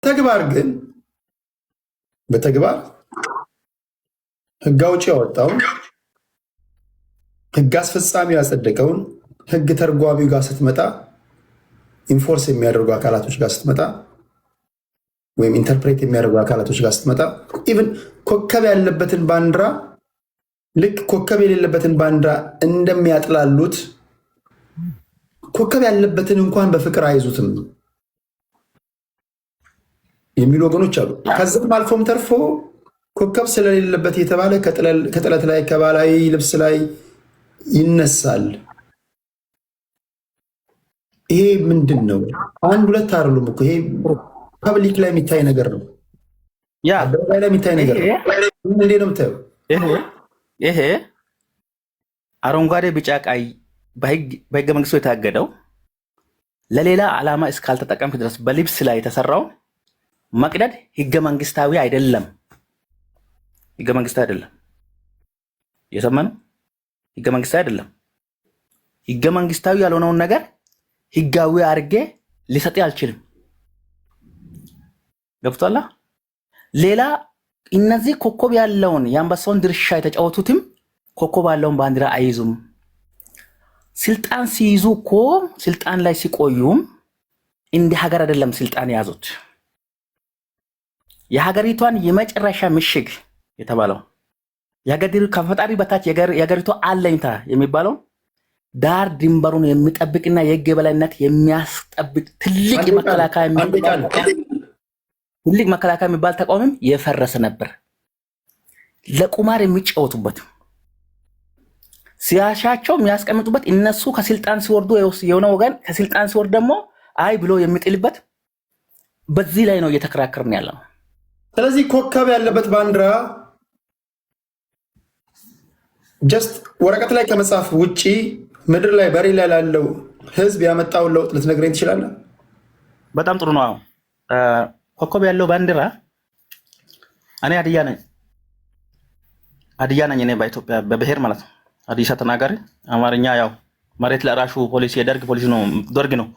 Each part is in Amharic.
በተግባር ግን በተግባር ህግ አውጪ ያወጣውን፣ ህግ አስፈጻሚው ያጸደቀውን፣ ህግ ተርጓሚው ጋር ስትመጣ፣ enforce የሚያደርጉ አካላቶች ጋር ስትመጣ ወይም interpret የሚያደርጉ አካላቶች ጋር ስትመጣ even ኮከብ ያለበትን ባንዲራ ልክ ኮከብ የሌለበትን ባንዲራ እንደሚያጥላሉት ኮከብ ያለበትን እንኳን በፍቅር አይዙትም የሚሉ ወገኖች አሉ። ከዚም አልፎም ተርፎ ኮከብ ስለሌለበት የተባለ ከጥለት ላይ፣ ከባህላዊ ልብስ ላይ ይነሳል። ይሄ ምንድን ነው? አንድ ሁለት አይደሉም እኮ፣ ይሄ public ላይ የሚታይ ነገር ነው። አደባባይ ላይ የሚታይ ነገር ነው። እንዴት ነው የምታየው? ይሄ አረንጓዴ፣ ቢጫ፣ ቀይ በህገ መንግስቱ የታገደው ለሌላ ዓላማ እስካልተጠቀምክ ድረስ በልብስ ላይ የተሰራው መቅደድ ህገ መንግስታዊ አይደለም። ህገ መንግስታዊ አይደለም። እየሰማህ ነው? ህገ መንግስታዊ አይደለም። ህገ መንግስታዊ ያልሆነውን ነገር ህጋዊ አድርጌ ሊሰጥ አልችልም። ገብቶሃል? ሌላ እነዚህ ኮከብ ያለውን የአንበሳውን ድርሻ የተጫወቱትም ኮከብ ያለውን ባንዲራ አይይዙም። ስልጣን ሲይዙ እኮ፣ ስልጣን ላይ ሲቆዩም እንደ ሀገር አይደለም ስልጣን የያዙት። የሀገሪቷን የመጨረሻ ምሽግ የተባለው፣ ከፈጣሪ በታች የሀገሪቷ አለኝታ የሚባለው፣ ዳር ድንበሩን የሚጠብቅና የህግ የበላይነት የሚያስጠብቅ ትልቅ መከላከያ የሚባል ተቋምም የፈረሰ ነበር። ለቁማር የሚጫወቱበት፣ ሲያሻቸው የሚያስቀምጡበት፣ እነሱ ከስልጣን ሲወርዱ የሆነ ወገን ከስልጣን ሲወርድ ደግሞ አይ ብሎ የሚጥልበት፣ በዚህ ላይ ነው እየተከራከርን ያለ ነው። ስለዚህ ኮከብ ያለበት ባንዲራ just ወረቀት ላይ ከመጻፍ ውጪ ምድር ላይ በሬ ላይ ላለው ህዝብ ያመጣውን ለውጥ ልትነግረኝ ትችላለህ? በጣም ጥሩ ነው። አሁን ኮከብ ያለው ባንዲራ፣ እኔ ሀዲያ ነኝ፣ ሀዲያ ነኝ። እኔ በኢትዮጵያ በብሔር ማለት ነው፣ ሀዲይሳ ተናጋሪ። አማርኛ ያው መሬት ለራሹ ፖሊሲ የደርግ ፖሊሲ ነው፣ ደርግ ነው።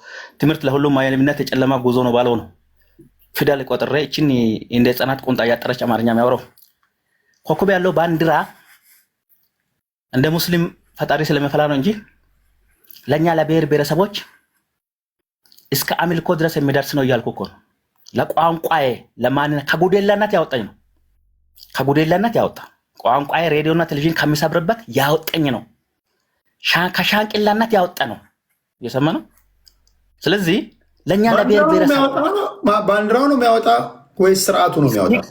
ትምህርት ለሁሉም ማይምነት የጨለማ ጉዞ ነው ባለው ነው ፊደል ቆጥሬ እችን እንደ ህጻናት ቁንጣ እያጠረች አማርኛ የሚያወራው። ኮከብ ያለው ባንዲራ እንደ ሙስሊም ፈጣሪ ስለሚፈላ ነው እንጂ ለእኛ ለብሔር ብሔረሰቦች እስከ አምልኮ ድረስ የሚደርስ ነው እያልኩ እኮ ነው። ለቋንቋዬ፣ ለማንነት ከጉዴላነት ያወጣኝ ነው። ከጉዴላነት ያወጣ፣ ቋንቋዬ ሬዲዮና ቴሌቪዥን ከሚሰብርበት ያወጣኝ ነው። ከሻንቅላነት ያወጣ ነው። እየሰማ ነው። ስለዚህ ለእኛ ለብሔር ብሔረሰብ ባንዲራው ነው የሚያወጣ ወይስ ስርዓቱ ነው የሚያወጣ?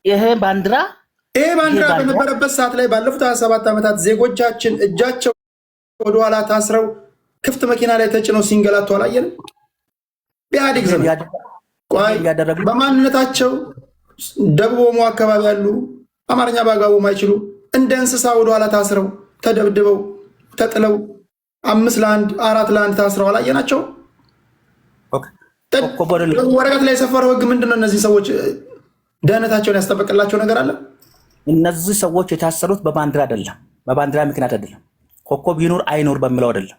ይሄ ባንዲራ ይሄ ባንዲራ በነበረበት ሰዓት ላይ ባለፉት 27 ዓመታት ዜጎቻችን እጃቸው ወደኋላ ታስረው ክፍት መኪና ላይ ተጭነው ሲንገላቱ አላየንም? በኢህአዴግ ዘመን ቆይ፣ በማንነታቸው ደቡብ ኦሞ አካባቢ ያሉ፣ አማርኛ በአግባቡ ማይችሉ እንደ እንስሳ ወደኋላ ታስረው፣ ተደብድበው፣ ተጥለው፣ 5 ለ1፣ 4 ለ1 ታስረው አላየናቸው? ወረቀት ላይ የሰፈረው ህግ ምንድን ነው? እነዚህ ሰዎች ደህንነታቸውን ያስጠበቅላቸው ነገር አለ? እነዚህ ሰዎች የታሰሩት በባንዲራ አይደለም፣ በባንዲራ ምክንያት አይደለም፣ ኮከብ ይኑር አይኑር በሚለው አይደለም።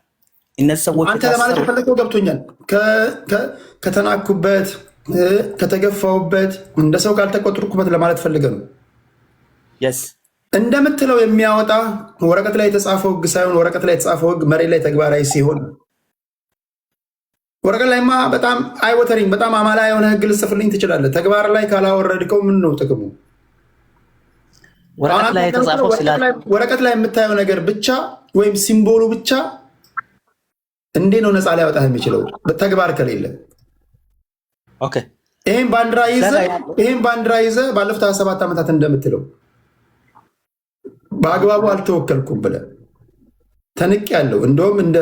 እነዚህ ሰዎች አንተ ለማለት የፈለገው ገብቶኛል። ከተናኩበት፣ ከተገፋውበት፣ እንደ ሰው ካልተቆጠርኩበት ለማለት ፈልገ ነው። Yes. እንደምትለው የሚያወጣ ወረቀት ላይ የተጻፈው ህግ ሳይሆን ወረቀት ላይ የተጻፈው ህግ መሬት ላይ ተግባራዊ ሲሆን፣ ወረቀት ላይማ በጣም eye watering፣ በጣም አማላይ የሆነ ህግ ልጽፍልኝ ትችላለህ። ተግባር ላይ ካላወረድከው ምን ነው ጥቅሙ? ወረቀት ላይ የተጻፈው ወረቀት ላይ የምታየው ነገር ብቻ ወይም symbol ኡ ብቻ እንዴ ነው ነፃ ሊያወጣህ የሚችለው ተግባር ከሌለ? ይህን ባንዲራ ይዘህ ባለፉት 27 ዓመታት እንደምትለው በአግባቡ አልተወከልኩም ብለህ ተንቅ ያለው፣ እንደውም እንደ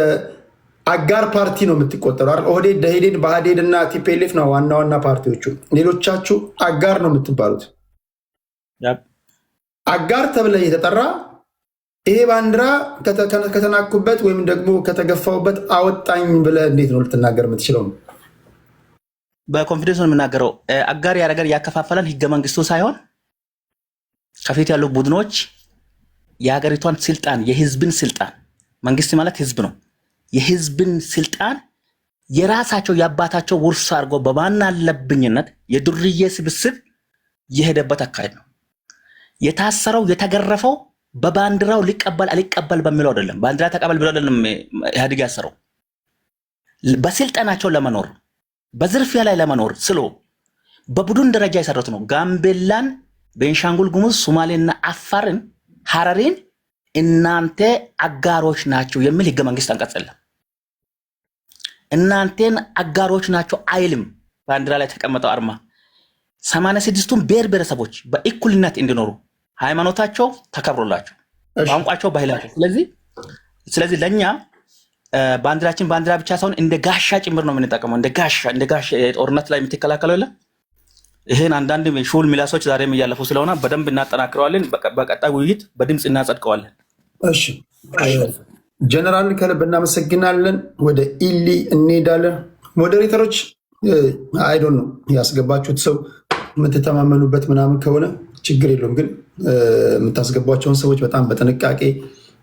አጋር ፓርቲ ነው የምትቆጠሩ አይደል? ኦህዴድ፣ ደኢህዴን፣ ብአዴን እና TPLF ነው ዋና ዋና ፓርቲዎቹ። ሌሎቻችሁ አጋር ነው የምትባሉት። አጋር ተብለህ የተጠራ፣ ይሄ ባንዲራ ከተናኩበት ወይም ደግሞ ከተገፋውበት አወጣኝ ብለህ እንዴት ነው ልትናገር የምትችለው ነው? በ confidence ነው የምናገረው። አጋር ያደረገን፣ ያከፋፈለን ህገ መንግስቱ ሳይሆን ከፊት ያሉ ቡድኖች የሀገሪቷን ስልጣን፣ የህዝብን ስልጣን፣ መንግስት ማለት ህዝብ ነው። የህዝብን ስልጣን የራሳቸው የአባታቸው ውርስ አድርጎ በማን አለብኝነት የዱርዬ ስብስብ የሄደበት አካሄድ ነው። የታሰረው የተገረፈው በባንዲራው ሊቀበል አሊቀበል በሚለው አይደለም። ባንዲራ ተቀበል ብሎ አይደለም ኢህአዴግ ያሰረው። በስልጣናቸው ለመኖር፣ በዝርፊያ ላይ ለመኖር ስሎ በቡድን ደረጃ የሰሩት ነው። ጋምቤላን፣ ቤንሻንጉል ጉሙዝ፣ ሶማሌና አፋርን፣ ሀረሪን እናንተ አጋሮች ናቸው የሚል ህገ መንግስት አንቀጽ የለም። እናንተን አጋሮች ናቸው አይልም። ባንዲራ ላይ የተቀመጠው አርማ 86ቱን ብሔር ብሔረሰቦች በእኩልነት እንዲኖሩ፣ ሃይማኖታቸው ተከብሮላቸው፣ ቋንቋቸው፣ ባህላቸው። ስለዚህ ለእኛ ባንዲራችን ባንዲራ ብቻ ሳይሆን እንደ ጋሻ ጭምር ነው የምንጠቀመው። እንደ ጋሻ የጦርነት ላይ የምትከላከለው የለ። ይህን አንዳንድ ሹል ሚላሶች ዛሬም እያለፉ ስለሆነ በደንብ እናጠናክረዋለን። በቀጣይ ውይይት በድምፅ እናጸድቀዋለን። እሺ ጀነራልን ከልብ እናመሰግናለን። ወደ ኢሊ እንሄዳለን። Moderator ኦች፣ I don't know፣ ያስገባችሁት ሰው የምትተማመኑበት ምናምን ከሆነ ችግር የለውም። ግን የምታስገቧቸውን ሰዎች በጣም በጥንቃቄ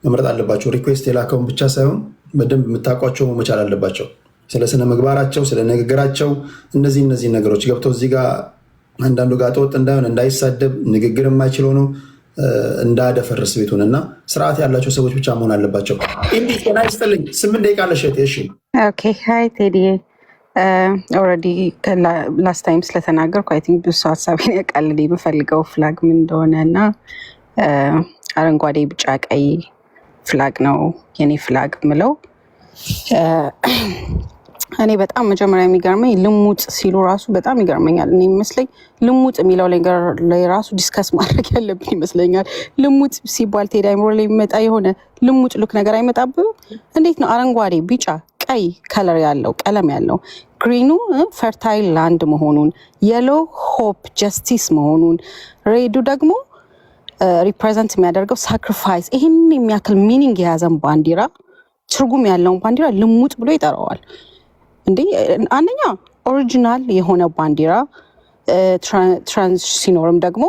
መምረጥ አለባቸው። Request የላከውን ብቻ ሳይሆን በደንብ የምታውቋቸው መቻል አለባቸው። ስለ ስነ ምግባራቸው፣ ስለ ንግግራቸው፣ እነዚህ እነዚህ ነገሮች ገብተው እዚህ ጋር አንዳንዱ ጋር ተወጥ እንዳይሆን፣ እንዳይሳደብ፣ ንግግር የማይችል ሆኖ እንዳያደፈርስ ቤቱን እና ስርዓት ያላቸው ሰዎች ብቻ መሆን አለባቸው። እንዲህ ጤና ይስጥልኝ። 8 ደቂቃ ለሸት። እሺ። Okay, hi ቴዲዬ። Already last time ስለተናገርኩ I think ብዙ ሰው ሀሳቤን ያውቃል። እኔ የምፈልገው flag ምን እንደሆነ እና አረንጓዴ፣ ቢጫ፣ ቀይ flag ነው የኔ flag ምለው። እኔ በጣም መጀመሪያ የሚገርመኝ ልሙጥ ሲሉ ራሱ በጣም ይገርመኛል። እኔ የሚመስለኝ ልሙጥ የሚለው ነገር ላይ ራሱ discuss ማድረግ ያለብን ይመስለኛል። ልሙጥ ሲባል ቴዲ አይምሮ ላይ የሚመጣ የሆነ ልሙጥ look ነገር አይመጣብም? እንዴት ነው አረንጓዴ፣ ቢጫ፣ ቀይ color ያለው፣ ቀለም ያለው፣ green ኑ fertile land መሆኑን፣ yellow hope justice መሆኑን፣ red ኡ ደግሞ represent የሚያደርገው sacrifice፣ ይህን የሚያክል meaning የያዘን ባንዲራ፣ ትርጉም ያለውን ባንዲራ ልሙጥ ብሎ ይጠራዋል። እንዴ፣ አንደኛ original የሆነ ባንዲራ trans ሲኖርም ደግሞ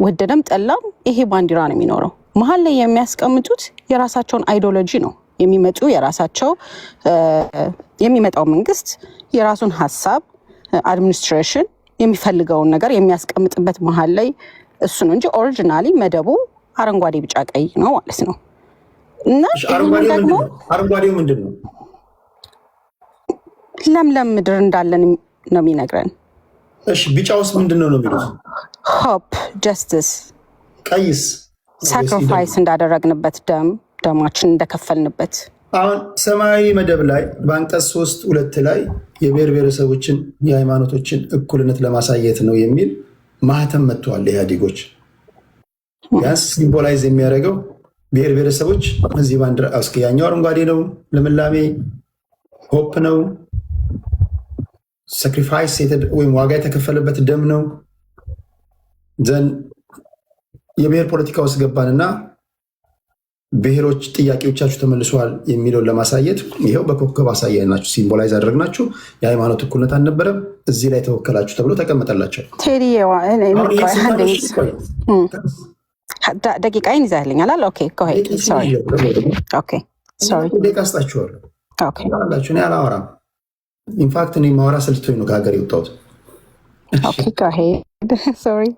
ወደደም ጠላም ይሄ ባንዲራ ነው የሚኖረው። መሀል ላይ የሚያስቀምጡት የራሳቸውን ideology ነው የሚመጡ፣ የራሳቸው የሚመጣው መንግስት የራሱን ሀሳብ፣ administration የሚፈልገውን ነገር የሚያስቀምጥበት መሀል ላይ እሱ ነው እንጂ originally መደቡ አረንጓዴ፣ ቢጫ፣ ቀይ ነው ማለት ነው። እና ይህንን ደግሞ አረንጓዴው ምንድን ነው? ለምለም ምድር እንዳለን ነው የሚነግረን። እሺ፣ ቢጫውስ ምንድን ነው ነው የሚሉት? Hope, justice። ቀይስ? Sacrifice እንዳደረግንበት፣ ደማችን እንደከፈልንበት። አሁን ሰማያዊ መደብ ላይ በአንቀጽ 3(2) ላይ የብሔር ብሔረሰቦችን የሃይማኖቶችን እኩልነት ለማሳየት ነው የሚል ማህተም መጥተዋል ኢህአዴጎች። ቢያንስ symbolize የሚያደርገው ብሔር ብሔረሰቦች እዚህ ባንዲራ እስኪ ያኛው አረንጓዴ ነው፣ ልምላሜ hope ነው፣ sacrifice ወይም ዋጋ የተከፈለበት ደም ነው። Then የብሔር ፖለቲካ ውስጥ ገባንና ብሔሮች ጥያቄዎቻችሁ ተመልሰዋል የሚለውን ለማሳየት ይኸው በኮከብ አሳየናችሁ፣ symbolize አደረግናችሁ። የሃይማኖት እኩልነት አልነበረም፣ እዚህ ላይ ተወከላችሁ ተብሎ ተቀመጠላቸው። ቴዲ፣ ደቂቃዬን ይዘህልኛል። Okay, go ahead, sorry, okay, sorry. ደቂቃ ስጣችኋለሁ። እኔ አላወራም። In fact እኔ ማውራ ሰልችቶኝ ነው ከሀገር የወጣሁት። Okay, go ahead, sorry.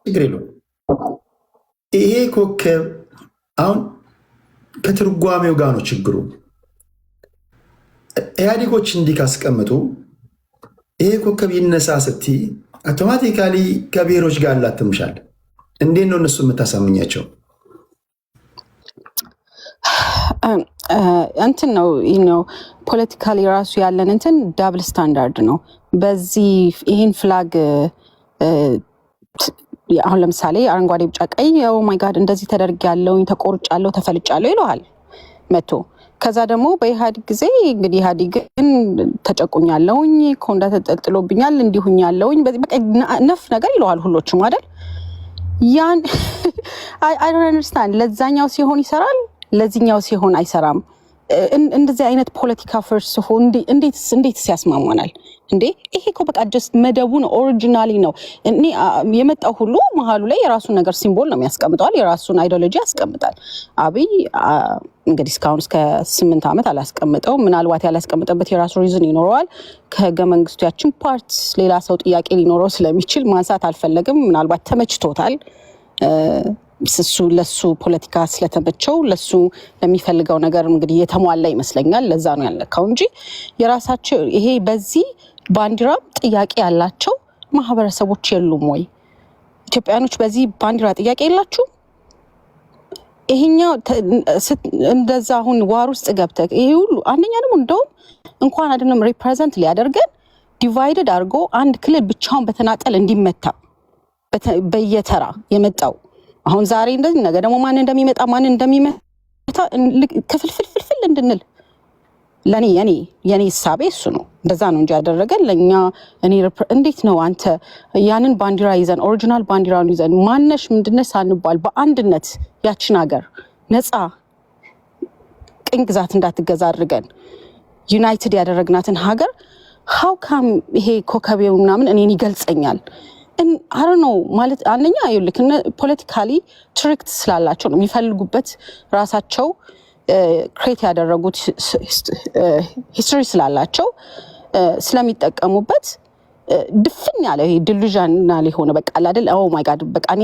ችግር የለውም። ይሄ ኮከብ አሁን ከትርጓሜው ጋር ነው ችግሩ። ኢህአዴጎች እንዲህ ካስቀምጡ ይሄ ኮከብ ይነሳ ስትይ automatically ከብሔሮች ጋር ላትምሻል። እንዴት ነው እነሱ የምታሳምኛቸው? እንትን ነው፣ politically ራሱ ያለን እንትን double standard ነው። በዚህ ይህን flag አሁን ለምሳሌ አረንጓዴ፣ ቢጫ፣ ቀይ፣ oh my God፣ እንደዚህ ተደርግ ያለውኝ፣ ተቆርጫለሁ፣ ተፈልጫለሁ ይለዋል መቶ። ከዛ ደግሞ በኢህአዴግ ጊዜ እንግዲህ ኢህአዴግን ተጨቁኛለሁኝ፣ ኮንዳ ተጠልጥሎብኛል፣ እንዲሁኛለሁኝ፣ በዚህ በቃ ነፍ ነገር ይለዋል ሁሎችም አይደል? ያን I don't understand። ለዛኛው ሲሆን ይሰራል፣ ለዚህኛው ሲሆን አይሰራም። እንደዚህ አይነት ፖለቲካ ፈርስፎ እንዴት ያስማማናል እንዴ? ይሄ እኮ በቃ just መደቡን originally ነው። እኔ የመጣው ሁሉ መሀሉ ላይ የራሱን ነገር symbol ነው የሚያስቀምጠዋል፣ የራሱን ideology ያስቀምጣል። አብይ እንግዲህ እስካሁን እስከ 8 ዓመት አላስቀምጠው። ምናልባት ያላስቀምጠበት የራሱ reason ይኖረዋል። ከህገ መንግስቱ ያችን part ሌላ ሰው ጥያቄ ሊኖረው ስለሚችል ማንሳት አልፈለግም። ምናልባት ተመችቶታል። እሱ ለሱ ፖለቲካ ስለተመቸው፣ ለሱ ለሚፈልገው ነገር እንግዲህ የተሟላ ይመስለኛል። ለዛ ነው ያልነካው እንጂ የራሳቸው ይሄ በዚህ ባንዲራም ጥያቄ ያላቸው ማህበረሰቦች የሉም ወይ? ኢትዮጵያኖች በዚህ ባንዲራ ጥያቄ የላችሁ? ይሄኛው እንደዛ አሁን war ውስጥ ገብተህ ይሄ ሁሉ፣ አንደኛ ደግሞ እንደውም እንኳን አይደለም represent ሊያደርገን፣ divided አድርጎ አንድ ክልል ብቻውን በተናጠል እንዲመታ በየተራ የመጣው፣ አሁን ዛሬ እንደዚህ፣ ነገ ደግሞ ማን እንደሚመጣ፣ ማን እንደሚመታ ክፍልፍልፍልፍል እንድንል፣ ለኔ የኔ እሳቤ እሱ ነው። እንደዛ ነው እንጂ ያደረገን ለእኛ እኔ እንዴት ነው አንተ ያንን ባንዲራ ይዘን፣ original ባንዲራውን ይዘን፣ ማነሽ ምንድነሽ ሳንባል በአንድነት ያችን ሀገር ነፃ፣ ቅኝ ግዛት እንዳትገዛ አድርገን united ያደረግናትን ሀገር how come ይሄ ኮከቤው ምናምን እኔን ይገልጸኛል? I don't know። ማለት አንደኛ ይኸውልህ politically ትርክት ስላላቸው ነው የሚፈልጉበት፣ ራሳቸው create ያደረጉት history ስላላቸው ስለሚጠቀሙበት፣ ድፍን ያለ ይሄ delusional የሆነ በቃ አለ አይደል፣ oh my God፣ በቃ እኔ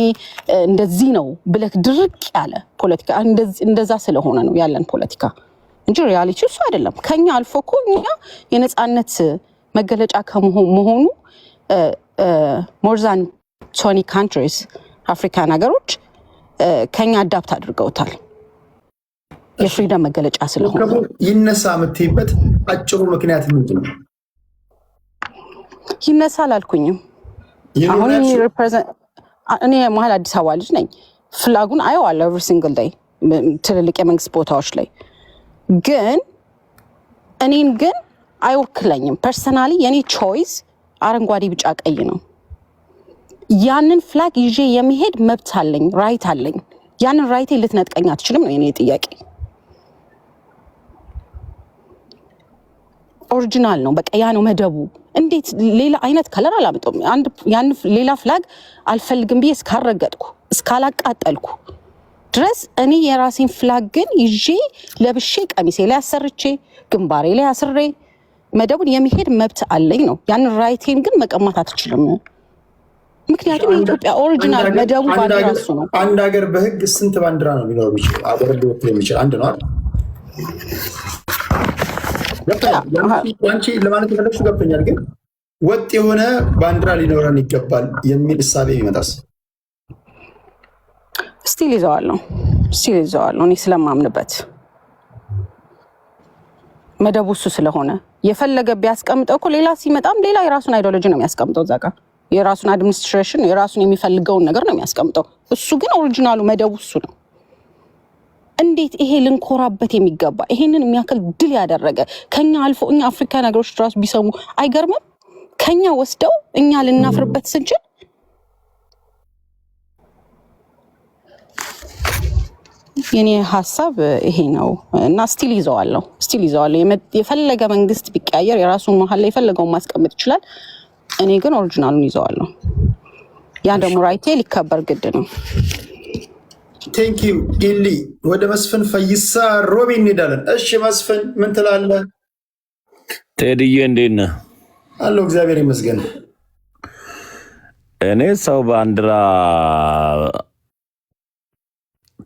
እንደዚህ ነው ብለህ ድርቅ ያለ ፖለቲካ እንደዛ ስለሆነ ነው ያለን ፖለቲካ እንጂ reality እሱ አይደለም። ከኛ አልፎ እኮ እኛ የነፃነት መገለጫ ከመሆኑ more than 20 countries፣ African ሀገሮች ከኛ adopt አድርገውታል። የ freedom መገለጫ ስለሆነ። ኮከቡ ይነሳ የምትይበት አጭሩ ምክንያት ምንድን ነው? ይነሳ አላልኩኝም። ይኑር አሁን ነው ያልሽው? እኔ መሀል አዲስ አበባ ልጅ ነኝ። Flag ኡን አየዋለሁ every single day ትልልቅ የመንግስት ቦታዎች ላይ፣ ግን እኔን ግን አይወክለኝም። Personally የኔ choice አረንጓዴ፣ ቢጫ፣ ቀይ ነው። ያንን flag ይዤ የመሄድ መብት አለኝ፣ right አለኝ። ያንን right ኤ ልትነጥቀኝ አትችልም ነው የኔ ጥያቄ። Original ነው፣ በቃ ያ ነው መደቡ። እንዴት ሌላ አይነት color አላመጣም። አንድ ያን ሌላ flag አልፈልግም ብዬ እስካልረገጥኩ፣ እስካላቃጠልኩ ድረስ እኔ የራሴን flag ግን ይዤ፣ ለብሼ፣ ቀሚሴ ላይ አሰርቼ፣ ግንባሬ ላይ አስሬ መደቡን የመሄድ መብት አለኝ ነው። ያንን right ኤን ግን መቀማት አትችልም። ምክንያቱም የኢትዮጵያ original መደቡ ባንዲራ እሱ ነው። አንድ ሀገር በህግ ስንት ባንዲራ ነው ሊኖር የሚችለው? አገር ሊወክል የሚችል አንድ ነው አይደል? ገብቶኛል። አንቺ ለማለት የፈለግሽው ገብቶኛል። ግን ወጥ የሆነ ባንዲራ ሊኖረን ይገባል የሚል እሳቤ ቢመጣስ? Still ይዘዋለሁ፣ still ይዘዋለሁ። እኔ ስለማምንበት፣ መደቡ እሱ ስለሆነ፣ የፈለገ ቢያስቀምጠው እኮ ሌላ ሲመጣም ሌላ የራሱን ideology ነው የሚያስቀምጠው። እዛ ጋር የራሱን administration፣ የራሱን የሚፈልገውን ነገር ነው የሚያስቀምጠው። እሱ ግን original ኡ መደቡ እሱ ነው። እንዴት ይሄ ልንኮራበት የሚገባ፣ ይሄንን የሚያክል ድል ያደረገ፣ ከኛ አልፎ እኛ አፍሪካን ሀገሮች ራሱ ቢሰሙ አይገርምም? ከኛ ወስደው እኛ ልናፍርበት ስንችል። የኔ ሀሳብ ይሄ ነው እና still ይዘዋለሁ፣ still ይዘዋለሁ። የፈለገ መንግስት ቢቀያየር የራሱን መሀል ላይ የፈለገውን ማስቀመጥ ይችላል። እኔ ግን original ኡን ይዘዋለሁ። ያ ደግሞ right ኤ ሊከበር ግድ ነው። Thank you ኢሊ። ወደ መስፍን ፈይሳ ሮቢ እንሄዳለን። እሺ መስፍን፣ ምን ትላለህ? ቴድዬ፣ እንዴት ነህ? አለሁ፣ እግዚአብሔር ይመስገን። እኔ ሰው ባንዲራ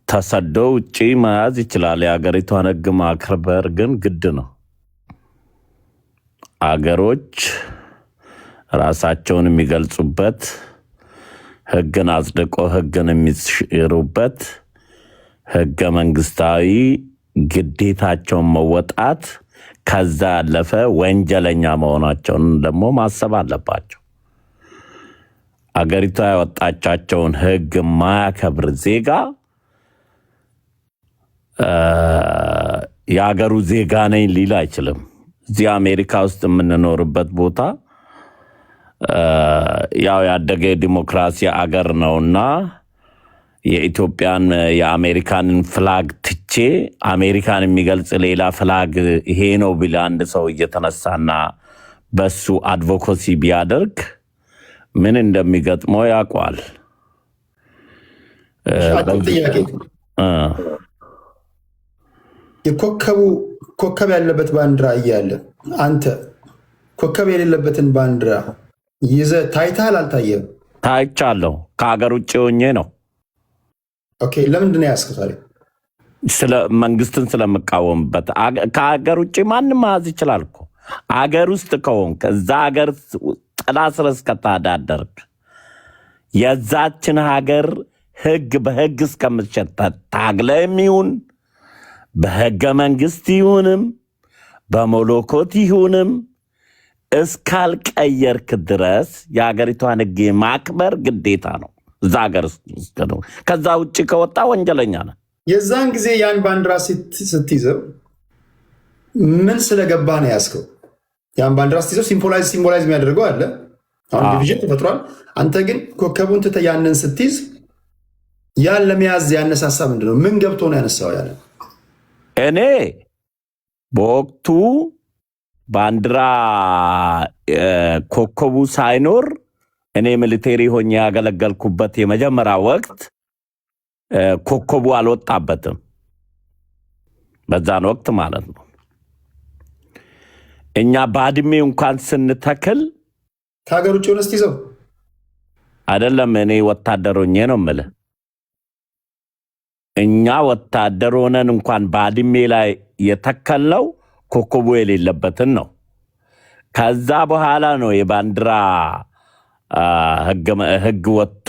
ተሰዶ ውጭ መያዝ ይችላል። የሀገሪቷን ሕግ ማክበር ግን ግድ ነው። አገሮች ራሳቸውን የሚገልጹበት፣ ሕግን አጽድቆ ሕግን የሚሽሩበት፣ ሕገ መንግስታዊ ግዴታቸውን መወጣት፣ ከዛ ያለፈ ወንጀለኛ መሆናቸውን ደግሞ ማሰብ አለባቸው። አገሪቷ ያወጣቻቸውን ሕግ የማያከብር ዜጋ የሀገሩ ዜጋ ነኝ ሊል አይችልም። እዚህ አሜሪካ ውስጥ የምንኖርበት ቦታ ያው ያደገ የዲሞክራሲ አገር ነውና የኢትዮጵያን የአሜሪካንን flag ትቼ ትቼ አሜሪካን የሚገልጽ ሌላ flag ይሄ ነው ቢል አንድ ሰው እየተነሳና በሱ advocacy ቢያደርግ ምን እንደሚገጥመው ያውቀዋል። አጭር ጥያቄ፣ የኮከቡ ኮከብ ያለበት ባንዲራ እያለ አንተ ኮከብ የሌለበትን ባንዲራ ይዘህ ታይተሃል? አልታየህም? ታይቻለሁ። ከሀገር ውጭ ሆኜ ነው። Okay፣ ለምንድን ነው የያዝከው ታዲያ? ስለ መንግስትን ስለምቃወምበት። ከሀገር ውጭ ማንም መያዝ ይችላል እኮ። አገር ውስጥ ከሆንክ፣ እዛ ሀገር ጥላ ስር እስከተዳደርክ፣ የዛችን ሀገር ህግ በህግ እስከምትሸተት ታግለም ይሁን፣ በህገ መንግስት ይሁንም፣ በመለኮት ይሁንም እስካልቀየርክ ድረስ የሀገሪቷን ህግ የማክበር ግዴታ ነው። እዛ ሀገር ውስጥ ነው። ከዛ ውጭ ከወጣ ወንጀለኛ ነህ። የዛን ጊዜ ያን ባንዲራ ስትይዘው ምን ስለገባህ ነው ያዝከው? ያን ባንዲራ ስትይዘው symbolize የሚያደርገው አለ። አሁን division ተፈጥሯል። አንተ ግን ኮከቡን ትተህ ያንን ስትይዝ ያን ለመያዝ ያነሳሳ ምንድን ነው? ምን ገብቶ ነው ያነሳው? ያለ እኔ በወቅቱ ባንዲራ ኮከቡ ሳይኖር እኔ military ሆኜ ያገለገልኩበት የመጀመሪያ ወቅት ኮከቡ አልወጣበትም። በዛን ወቅት ማለት ነው። እኛ ባድሜ እንኳን ስንተክል ከሀገር ውጭ ሆነ ስትይዘው? አይደለም፣ እኔ ወታደር ሆኜ ነው የምልህ። እኛ ወታደር ሆነን እንኳን ባድሜ ላይ የተከልነው ኮከቡ የሌለበትን ነው። ከዛ በኋላ ነው የባንዲራ ህግ ወጥቶ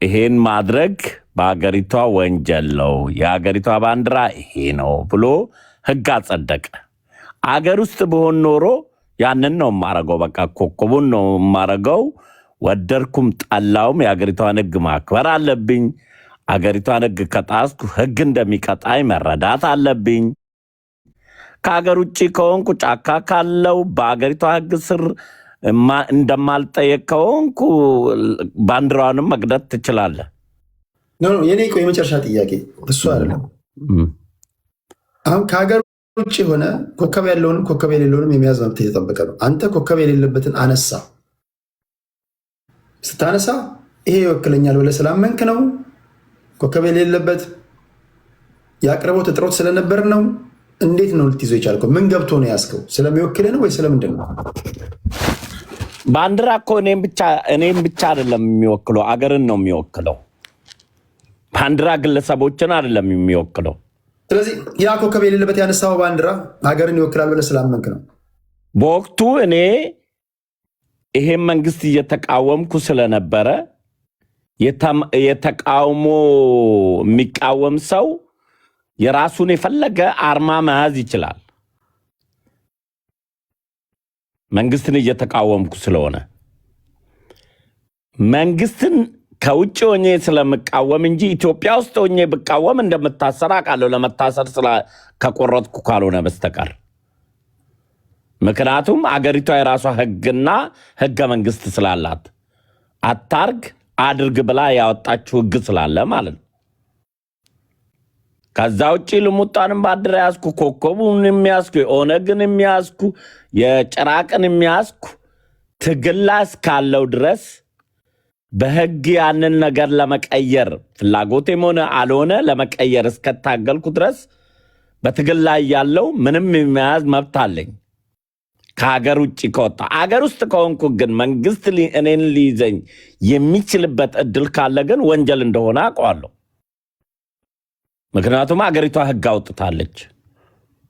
ይሄን ማድረግ በሀገሪቷ ወንጀል ነው፣ የሀገሪቷ ባንዲራ ይሄ ነው ብሎ ህግ አጸደቀ። አገር ውስጥ ብሆን ኖሮ ያንን ነው የማረገው። በቃ ኮከቡን ነው የማረገው። ወደድኩም ጠላውም የሀገሪቷን ህግ ማክበር አለብኝ። አገሪቷን ህግ ከጣስኩ ህግ እንደሚቀጣኝ መረዳት አለብኝ። ከሀገር ውጭ ከሆንኩ፣ ጫካ ካለው፣ በአገሪቷ ህግ ስር እንደማልጠየቅ ከሆንኩ ባንዲራዋንም መቅደድ ትችላለህ። No፣ የኔ እኮ የመጨረሻ ጥያቄ እሱ አይደለም። አሁን ከሀገር ውጭ የሆነ ኮከብ ያለውንም ኮከብ የሌለውንም የመያዝ መብት የተጠበቀ ነው። አንተ ኮከብ የሌለበትን አነሳ። ስታነሳ ይሄ ይወክለኛል ብለህ ስላመንክ ነው? ኮከብ የሌለበት የአቅርቦት እጥረት ስለነበር ነው? እንዴት ነው ልትይዘው የቻልከው? ምን ገብቶ ነው ያዝከው? ስለሚወክልህ ነው ወይ ስለምንድን ነው? ባንዲራ እኮ እኔም ብቻ አይደለም የሚወክለው፣ አገርን ነው የሚወክለው። ባንዲራ ግለሰቦችን አይደለም የሚወክለው። ስለዚህ ያ ኮከብ የሌለበት ያነሳው ባንዲራ ሀገርን ይወክላል ብለህ ስላመንክ ነው። በወቅቱ እኔ ይሄን መንግስት እየተቃወምኩ ስለነበረ የተቃውሞ የሚቃወም ሰው የራሱን የፈለገ አርማ መያዝ ይችላል። መንግስትን እየተቃወምኩ ስለሆነ፣ መንግስትን ከውጭ ሆኜ ስለምቃወም እንጂ ኢትዮጵያ ውስጥ ሆኜ ብቃወም እንደምታሰር አውቃለሁ። ለመታሰር ከቆረጥኩ ካልሆነ በስተቀር። ምክንያቱም አገሪቷ የራሷ ህግና ህገ መንግስት ስላላት አታርግ አድርግ ብላ ያወጣችው ህግ ስላለ ማለት ነው። ከዛ ውጭ ልሙጣንም ባንዲራ ያዝኩ፣ ኮከቡን የሚያዝኩ፣ የኦነግን የሚያዝኩ፣ የጭራቅን የሚያዝኩ ትግል ላይ እስካለው ድረስ በህግ ያንን ነገር ለመቀየር ፍላጎቴም ሆነ አልሆነ ለመቀየር እስከታገልኩ ድረስ በትግል ላይ ያለው ምንም የመያዝ መብት አለኝ። ከሀገር ውጭ ከወጣ። አገር ውስጥ ከሆንኩ ግን መንግስት እኔን ሊይዘኝ የሚችልበት እድል ካለ ግን ወንጀል እንደሆነ አውቀዋለሁ። ምክንያቱም አገሪቷ ህግ አውጥታለች።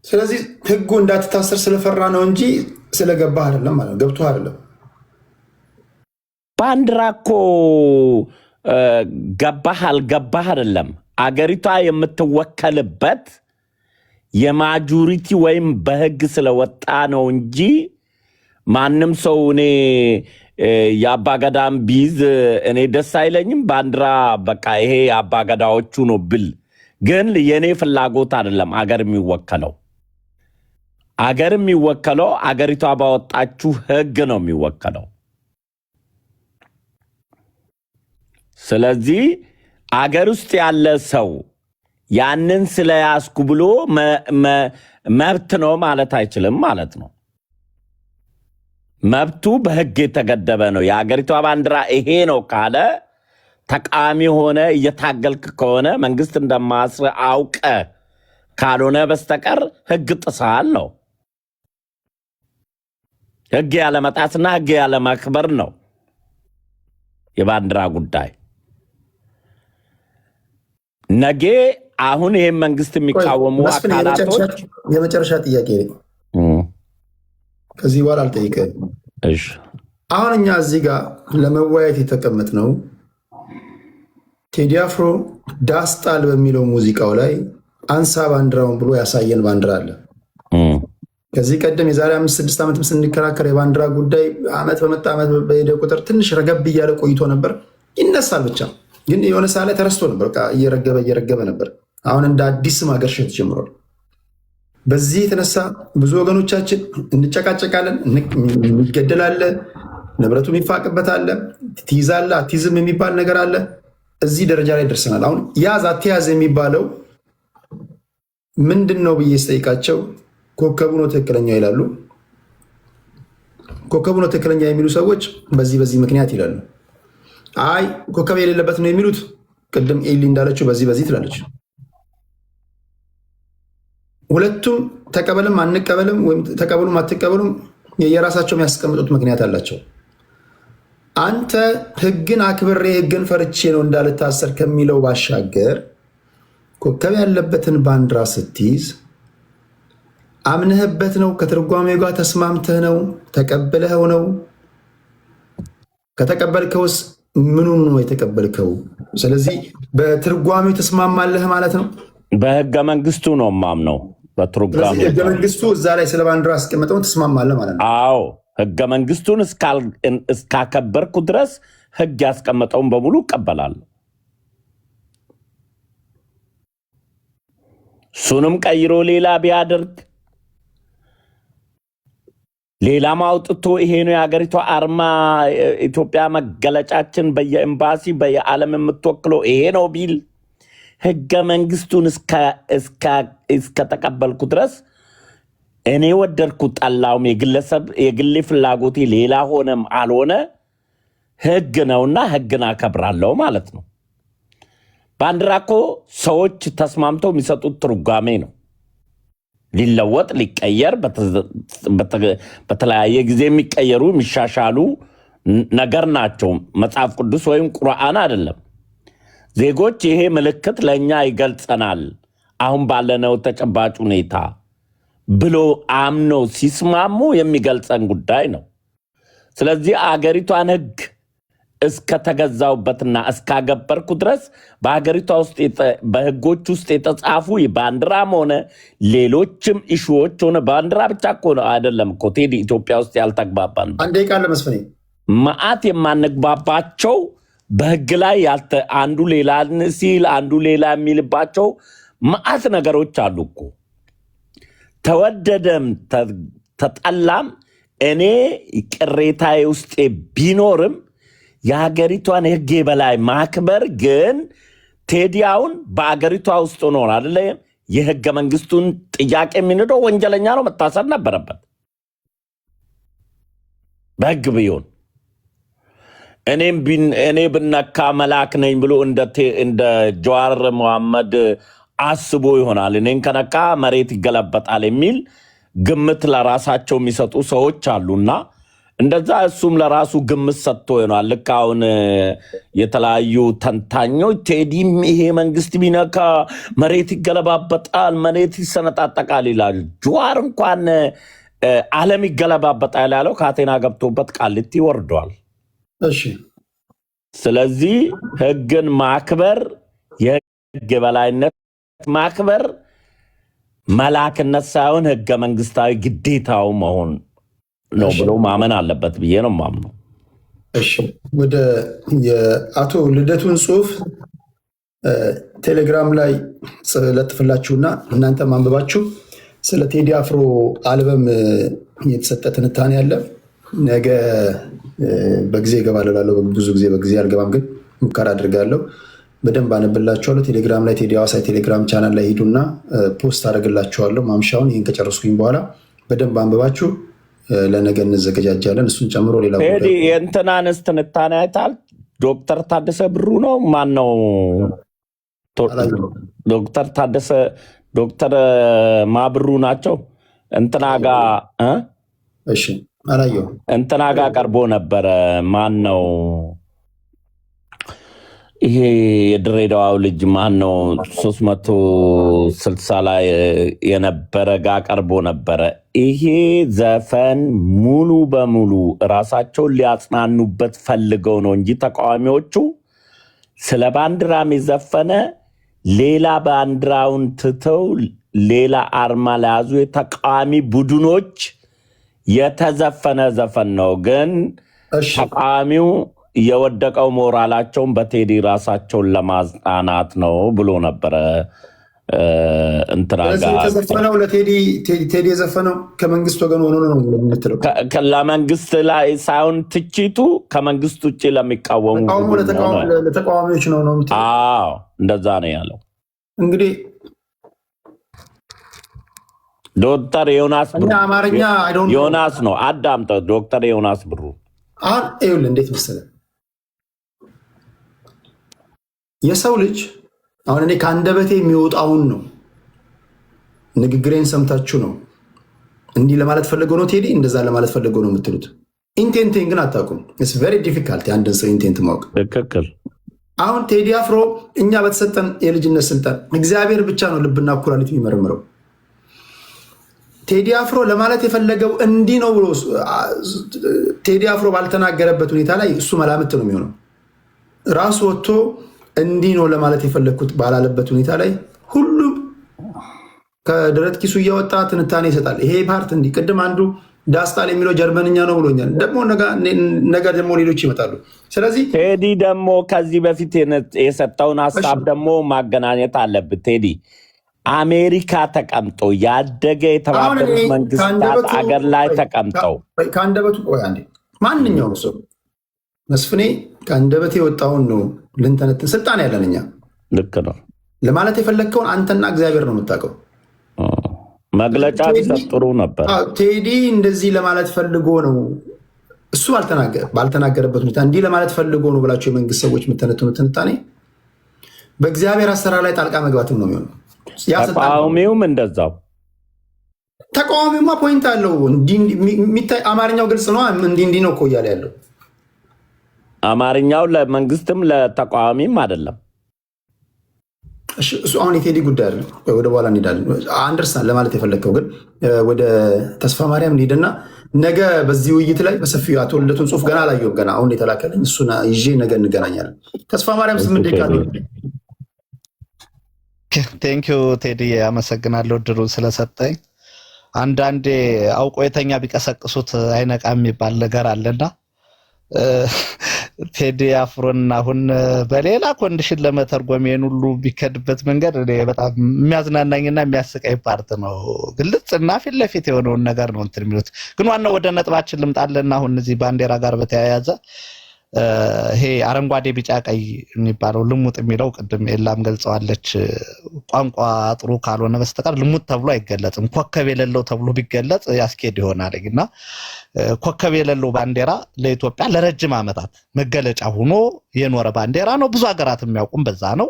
ስለዚህ ህጉ እንዳትታሰር ስለፈራ ነው እንጂ ስለገባህ አይደለም ማለት ነው። ገብቶ አይደለም። ባንዲራ እኮ ገባህ አልገባህ አይደለም። አገሪቷ የምትወከልበት የ majority ወይም በህግ ስለወጣ ነው እንጂ ማንም ሰው እኔ የአባገዳን ቢይዝ እኔ ደስ አይለኝም። ባንዲራ በቃ ይሄ የአባገዳዎቹ ነው ብል ግን የእኔ ፍላጎት አይደለም። አገር የሚወከለው አገሪቷ ባወጣችው ህግ ነው የሚወከለው። ስለዚህ አገር ውስጥ ያለ ሰው ያንን ስለያዝኩ ብሎ መብት ነው ማለት አይችልም ማለት ነው። መብቱ በህግ የተገደበ ነው። የሀገሪቷ ባንዲራ ይሄ ነው ካለ፣ ተቃዋሚ ሆነ እየታገልክ ከሆነ፣ መንግስት እንደማስር አውቀ ካልሆነ በስተቀር ህግ ጥሰሃል ነው። ህግ ያለመጣስና ህግ ያለማክበር ነው የባንዲራ ጉዳይ። ነገ አሁን ይህም መንግስት የሚቃወሙ መስፍን፣ አካላቶች የመጨረሻ ጥያቄ፣ ከዚህ በኋላ አልጠይቅህም። እሺ። አሁን እኛ እዚህ ጋር ለመወያየት የተቀመጥነው ቴዲ አፍሮ ዳስ ጣል በሚለው ሙዚቃው ላይ አንሳ ባንዲራውን ብሎ ያሳየን ባንዲራ አለ። ከዚህ ቀደም የዛሬ 5-6 ዓመትም ስንከራከር የባንዲራ ጉዳይ ዓመት በመጣ ዓመት በሄደ ቁጥር ትንሽ ረገብ እያለ ቆይቶ ነበር። ይነሳል ብቻ፣ ግን የሆነ ሰዓት ላይ ተረስቶ ነበር። በቃ እየረገበ እየረገበ ነበር። አሁን እንደ አዲስ ማገርሸት ጀምሯል። በዚህ የተነሳ ብዙ ወገኖቻችን እንጨቃጨቃለን፣ የሚገደል አለ፣ ንብረቱ የሚፋቅበት አለ፣ ትይዛለህ አትይዝም የሚባል ነገር አለ። እዚህ ደረጃ ላይ ደርሰናል። አሁን ያዝ አትያዝ የሚባለው ምንድን ነው ብዬ ስጠይቃቸው ኮከቡ ነው ትክክለኛ ይላሉ። ኮከቡ ነው ትክክለኛ የሚሉ ሰዎች በዚህ በዚህ ምክንያት ይላሉ። አይ ኮከብ የሌለበት ነው የሚሉት ቅድም ኤሊ እንዳለችው በዚህ በዚህ ትላለች። ሁለቱም ተቀበልም አንቀበልም ወይም ተቀበሉም አትቀበሉም የየራሳቸው የሚያስቀምጡት ምክንያት አላቸው። አንተ ህግን አክብሬ ህግን ፈርቼ ነው እንዳልታሰር ከሚለው ባሻገር ኮከብ ያለበትን ባንዲራ ስትይዝ አምነህበት ነው? ከትርጓሜው ጋር ተስማምተህ ነው? ተቀብለኸው ነው? ከተቀበልከውስ ምኑን ነው የተቀበልከው? ስለዚህ በትርጓሜው ተስማማለህ ማለት ነው። በህገ መንግስቱ ነው የማምነው። በትርጓሜ ስለዚህ ህገ መንግስቱ እዛ ላይ ስለ ባንዲራ ያስቀመጠውን ትስማማለህ ማለት ነው። አዎ፣ ህገ መንግስቱን እስካከበርኩ ድረስ ህግ ያስቀመጠውን በሙሉ እቀበላለሁ። እሱንም ቀይሮ ሌላ ቢያደርግ፣ ሌላም አውጥቶ ይሄ ነው የሀገሪቷ አርማ፣ ኢትዮጵያ መገለጫችን፣ በየኤምባሲ በየዓለም የምትወክለው ይሄ ነው ቢል ህገ መንግስቱን እስከተቀበልኩ ድረስ እኔ ወደድኩ ጠላውም የግለሰብ የግሌ ፍላጎቴ ሌላ ሆነም አልሆነ ህግ ነውና ህግን አከብራለሁ ማለት ነው። ባንዲራ እኮ ሰዎች ተስማምተው የሚሰጡት ትርጓሜ ነው። ሊለወጥ ሊቀየር በተለያየ ጊዜ የሚቀየሩ የሚሻሻሉ ነገር ናቸው። መጽሐፍ ቅዱስ ወይም ቁርአን አይደለም። ዜጎች ይሄ ምልክት ለእኛ ይገልጸናል አሁን ባለነው ተጨባጭ ሁኔታ ብሎ አምነው ሲስማሙ የሚገልጸን ጉዳይ ነው። ስለዚህ አገሪቷን ህግ እስከተገዛውበትና እስካገበርኩ ድረስ በሀገሪቷ ውስጥ በህጎች ውስጥ የተጻፉ ባንዲራም ሆነ ሌሎችም issue ዎች ሆነ፣ ባንዲራ ብቻ እኮ አይደለም እኮ ቴዲ፣ ኢትዮጵያ ውስጥ ያልተግባባን አንድ ደቂቃ ለመስፍኔ። መዓት የማንግባባቸው በህግ ላይ አንዱ ሌላ ሲል አንዱ ሌላ የሚልባቸው መዓት ነገሮች አሉ እኮ። ተወደደም ተጠላም እኔ ቅሬታዬ ውስጤ ቢኖርም የሀገሪቷን ህግ የበላይ ማክበር ግን ቴዲ አሁን በአገሪቷ ውስጥ ኖር አደለ የህገ መንግስቱን ጥያቄ የሚንደው ወንጀለኛ ነው፣ መታሰር ነበረበት በህግ ቢሆን። እኔ ብነካ መላክ ነኝ ብሎ እንደ ጀዋር መሐመድ አስቦ ይሆናል። እኔን ከነካ መሬት ይገለበጣል የሚል ግምት ለራሳቸው የሚሰጡ ሰዎች አሉና እንደዛ እሱም ለራሱ ግምት ሰጥቶ ይሆናል። ልክ አሁን የተለያዩ ተንታኞች ቴዲም ይሄ መንግስት ቢነካ መሬት ይገለባበጣል፣ መሬት ይሰነጣጠቃል ይላሉ። ጀዋር እንኳን ዓለም ይገለባበጣል ያለው ካቴና ገብቶበት ቃሊቲ ወርዷል። ስለዚህ ህግን ማክበር፣ የህግ የበላይነት ማክበር መላክነት ሳይሆን ህገ መንግስታዊ ግዴታው መሆን ነው ብሎ ማመን አለበት ብዬ ነው የማምነው። እሺ፣ ወደ የአቶ ልደቱን ጽሁፍ ቴሌግራም ላይ ለጥፍላችሁና እናንተ ማንበባችሁ ስለ ቴዲ አፍሮ አልበም የተሰጠ ትንታኔ አለ። ነገ በጊዜ እገባለሁ እላለሁ። ብዙ ጊዜ በጊዜ አልገባም፣ ግን ሙከራ አድርጋለሁ። በደንብ አነብላችኋለሁ። ቴሌግራም ላይ ቴዲ ሐዋሳ የቴሌግራም ቻናል ላይ ሂዱና post አደርግላችኋለሁ። ማምሻውን ይህን ከጨረስኩኝ በኋላ በደንብ አንብባችሁ ለነገ እንዘገጃጃለን። እሱን ጨምሮ ሌላ ቴዲ ጉዳይ የእንትናንስ ትንታኔ አይተሃል? ዶክተር ታደሰ ብሩ ነው ማን ነው? አላየሁም። ዶክተር ታደሰ ዶክተር ማብሩ ናቸው። እንትና ጋ እ? እሺ አላየሁም። እንትና ጋ ቀርቦ ነበረ። ማን ነው ይሄ የድሬዳዋው ልጅ ማን ነው? 360 ላይ የነበረ ጋ ቀርቦ ነበረ። ይሄ ዘፈን ሙሉ በሙሉ ራሳቸውን ሊያጽናኑበት ፈልገው ነው እንጂ ተቃዋሚዎቹ ስለ ባንዲራም የዘፈነ ሌላ ባንዲራውን ትተው ሌላ አርማ ለያዙ የተቃዋሚ ቡድኖች የተዘፈነ ዘፈን ነው። ግን ተቃዋሚው የወደቀው ሞራላቸውን በቴዲ ራሳቸውን ለማጽናናት ነው ብሎ ነበረ። እንትና ስለዚህ ጋር የተዘፈነው ለቴዲ፣ ቴዲ የዘፈነው ከመንግስት ወገን ሆኖ ነው የምትለው? ለመንግስት ላይ ሳይሆን ትችቱ ከመንግስት ውጭ ለሚቃወሙ ተቃውሞ ቡድን ነው ነው። ለተቃዋሚዎች ነው ነው የምትለው? አዎ፣ እንደዛ ነው ያለው። እንግዲህ ዶክተር ዮናስ እኛ ብሩ አማርኛ I don't know። ዮናስ ነው፣ አዳምጠው። ዶክተር ዮናስ ብሩ። አሁን ይኸውልህ እንዴት መሰለህ፣ የሰው ልጅ አሁን እኔ ከአንደበቴ የሚወጣውን ነው፣ ንግግሬን ሰምታችሁ ነው እንዲህ ለማለት ፈልገው ነው ቴዲ እንደዛ ለማለት ፈልገው ነው የምትሉት። Intent ኤን ግን አታውቁም። It's very difficult የአንድን ሰው intent ማወቅ። ትክክል። አሁን ቴዲ አፍሮ እኛ በተሰጠን የልጅነት ስልጣን እግዚአብሔር ብቻ ነው ልብና ኩላሊት የሚመረምረው። ቴዲ አፍሮ ለማለት የፈለገው እንዲህ ነው ብሎ ቴዲ አፍሮ ባልተናገረበት ሁኔታ ላይ እሱ መላምት ነው የሚሆነው። ራሱ ወጥቶ እንዲህ ነው ለማለት የፈለግኩት ባላለበት ሁኔታ ላይ ሁሉም ከደረት ኪሱ እያወጣ ትንታኔ ይሰጣል። ይሄ part እንዲህ፣ ቅድም አንዱ das Tal የሚለው ጀርመንኛ ነው ብሎኛል። ደግሞ ነገ ደግሞ ሌሎች ይመጣሉ። ስለዚህ ቴዲ ደግሞ ከዚህ በፊት የሰጠውን ሀሳብ ደግሞ ማገናኘት አለብህ። ቴዲ አሜሪካ ተቀምጦ ያደገ አሁን የተባበሩት እኔ መንግስታት ከአንደበቱ አገር ላይ ተቀምጠው ከአንደበቱ፣ ቆይ አንዴ፣ ማንኛውም ሰው መስፍኔ ከአንደበቴ የወጣውን ነው ልንተነትን ስልጣን ያለን እኛ። ልክ ነው። ለማለት የፈለግከውን አንተና እግዚአብሔር ነው የምታውቀው። መግለጫ ቢሰጥ ጥሩ ነበር። አዎ፣ ቴዲ እንደዚህ ለማለት ፈልጎ ነው፣ እሱ ባልተናገረበት ሁኔታ እንዲህ ለማለት ፈልጎ ነው ብላችሁ የመንግስት ሰዎች የምተነትኑት ትንታኔ በእግዚአብሔር አሰራር ላይ ጣልቃ መግባትም ነው የሚሆነው። ያ ስልጣን ተቃዋሚውም እንደዛው። ተቃዋሚውማ point አለው። እንዲህ የሚታይ አማርኛው ግልጽ ነው። እንዲህ እንዲህ ነው እኮ እያለ ያለው። አማርኛው ለመንግስትም ለተቃዋሚም አይደለም። እሺ፣ እሱ አሁን የቴዲ ጉዳይ አይደለም። ወደ በኋላ እንሄዳለን። Understand ለማለት የፈለግከው ግን ወደ ተስፋ ማርያም እንሂድና ነገ በዚህ ውይይት ላይ በሰፊው አቶ ልደቱን ጽሁፍ ገና አላየሁም። ገና አሁን የተላከልኝ እሱን ይዤ ነገ እንገናኛለን። ተስፋ ማርያም 8 ደቂቃ ነው። Thank you ቴዲ፣ አመሰግናለሁ እድሉን ስለሰጠኝ። አንዳንዴ አውቆ የተኛ ቢቀሰቅሱት አይነቃም የሚባል ነገር አለና ቴዲ አፍሮን አሁን በሌላ condition ለመተርጎም ይሄን ሁሉ ቢከድበት መንገድ እኔ በጣም የሚያዝናናኝና የሚያስቀኝ part ነው። ግልጽ እና ፊት ለፊት የሆነውን ነገር ነው እንትን የሚሉት። ግን ዋናው ወደ ነጥባችን ልምጣለና አሁን እዚህ ባንዲራ ጋር በተያያዘ ይሄ አረንጓዴ፣ ቢጫ፣ ቀይ የሚባለው ልሙጥ የሚለው ቅድም ኤላም ገልጸዋለች። ቋንቋ ጥሩ ካልሆነ በስተቀር ልሙጥ ተብሎ አይገለጽም። ኮከብ የሌለው ተብሎ ቢገለጽ ያስኬድ ይሆናል እና ኮከብ የሌለው ባንዲራ ለኢትዮጵያ ለረጅም ዓመታት መገለጫ ሆኖ የኖረ ባንዲራ ነው። ብዙ ሀገራት የሚያውቁም በዛ ነው።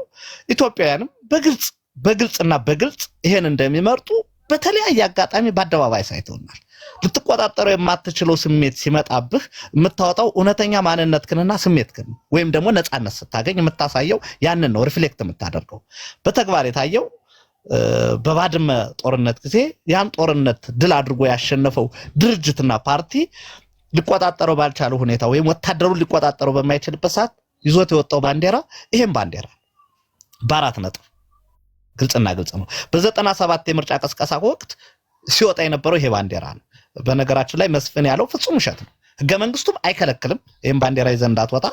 ኢትዮጵያውያንም በግልጽ በግልጽና በግልጽ ይሄን እንደሚመርጡ በተለያየ አጋጣሚ በአደባባይ አሳይተውናል። ልትቆጣጠረው የማትችለው ስሜት ሲመጣብህ የምታወጣው እውነተኛ ማንነትክንና ስሜትክን ወይም ደግሞ ነፃነት ስታገኝ የምታሳየው ያንን ነው፣ reflect የምታደርገው። በተግባር የታየው በባድመ ጦርነት ጊዜ ያን ጦርነት ድል አድርጎ ያሸነፈው ድርጅትና ፓርቲ ሊቆጣጠረው ባልቻለው ሁኔታ ወይም ወታደሩን ሊቆጣጠረው በማይችልበት ሰዓት ይዞት የወጣው ባንዲራ ይሄም ባንዲራ በአራት ነጥብ ግልጽና ግልጽ ነው። በ97 የምርጫ ቅስቀሳ ወቅት ሲወጣ የነበረው ይሄ ባንዲራ ነው። በነገራችን ላይ መስፍን ያለው ፍጹም ውሸት ነው። ህገ መንግስቱም አይከለክልም ይህም ባንዲራ ይዘህ እንዳትወጣ።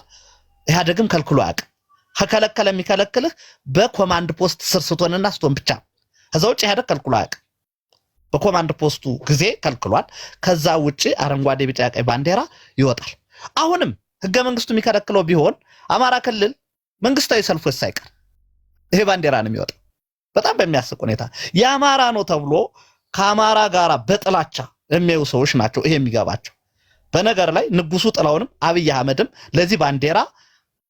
ኢህአዴግም ከልክሎ አያውቅም። ከከለከለ የሚከለክልህ በኮማንድ ፖስት ስር ስትሆንና ስትሆን ብቻ። ከዛ ውጭ ኢህአዴግ ከልክሎ አያውቅም። በኮማንድ ፖስቱ ጊዜ ከልክሏል። ከዛ ውጭ አረንጓዴ፣ ቢጫ፣ ቀይ ባንዲራ ይወጣል። አሁንም ህገ መንግስቱ የሚከለክለው ቢሆን አማራ ክልል መንግስታዊ ሰልፎች ሳይቀር ይሄ ባንዲራ ነው የሚወጣው። በጣም በሚያስቅ ሁኔታ የአማራ ነው ተብሎ ከአማራ ጋር በጥላቻ የሚያዩ ሰዎች ናቸው ይሄ የሚገባቸው። በነገር ላይ ንጉሱ ጥላሁንም አብይ አህመድም ለዚህ ባንዲራ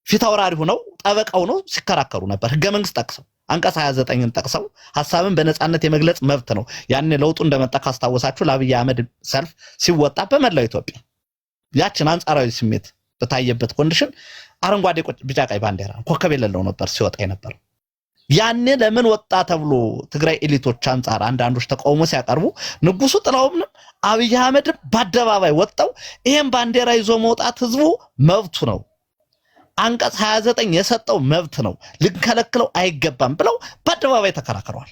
ፊታውራሪ ሆነው ጠበቃ ሆነው ሲከራከሩ ነበር። ህገ መንግስት ጠቅሰው፣ አንቀጽ 29ን ጠቅሰው፣ ሀሳብን በነፃነት የመግለጽ መብት ነው። ያኔ ለውጡ እንደመጣ ካስታወሳችሁ ለአብይ አህመድ ሰልፍ ሲወጣ በመላው ኢትዮጵያ ያችን አንጻራዊ ስሜት በታየበት condition አረንጓዴ፣ ቢጫ፣ ቀይ ባንዲራ ኮከብ የሌለው ነበር ሲወጣ የነበረው። ያኔ ለምን ወጣ ተብሎ ትግራይ elite ኦች አንጻር አንዳንዶች ተቃውሞ ሲያቀርቡ ንጉሱ ጥላሁንም አብይ አህመድም በአደባባይ ወጥተው ይሄን ባንዲራ ይዞ መውጣት ህዝቡ መብቱ ነው፣ አንቀጽ 29 የሰጠው መብት ነው፣ ልንከለክለው አይገባም ብለው በአደባባይ ተከራክረዋል።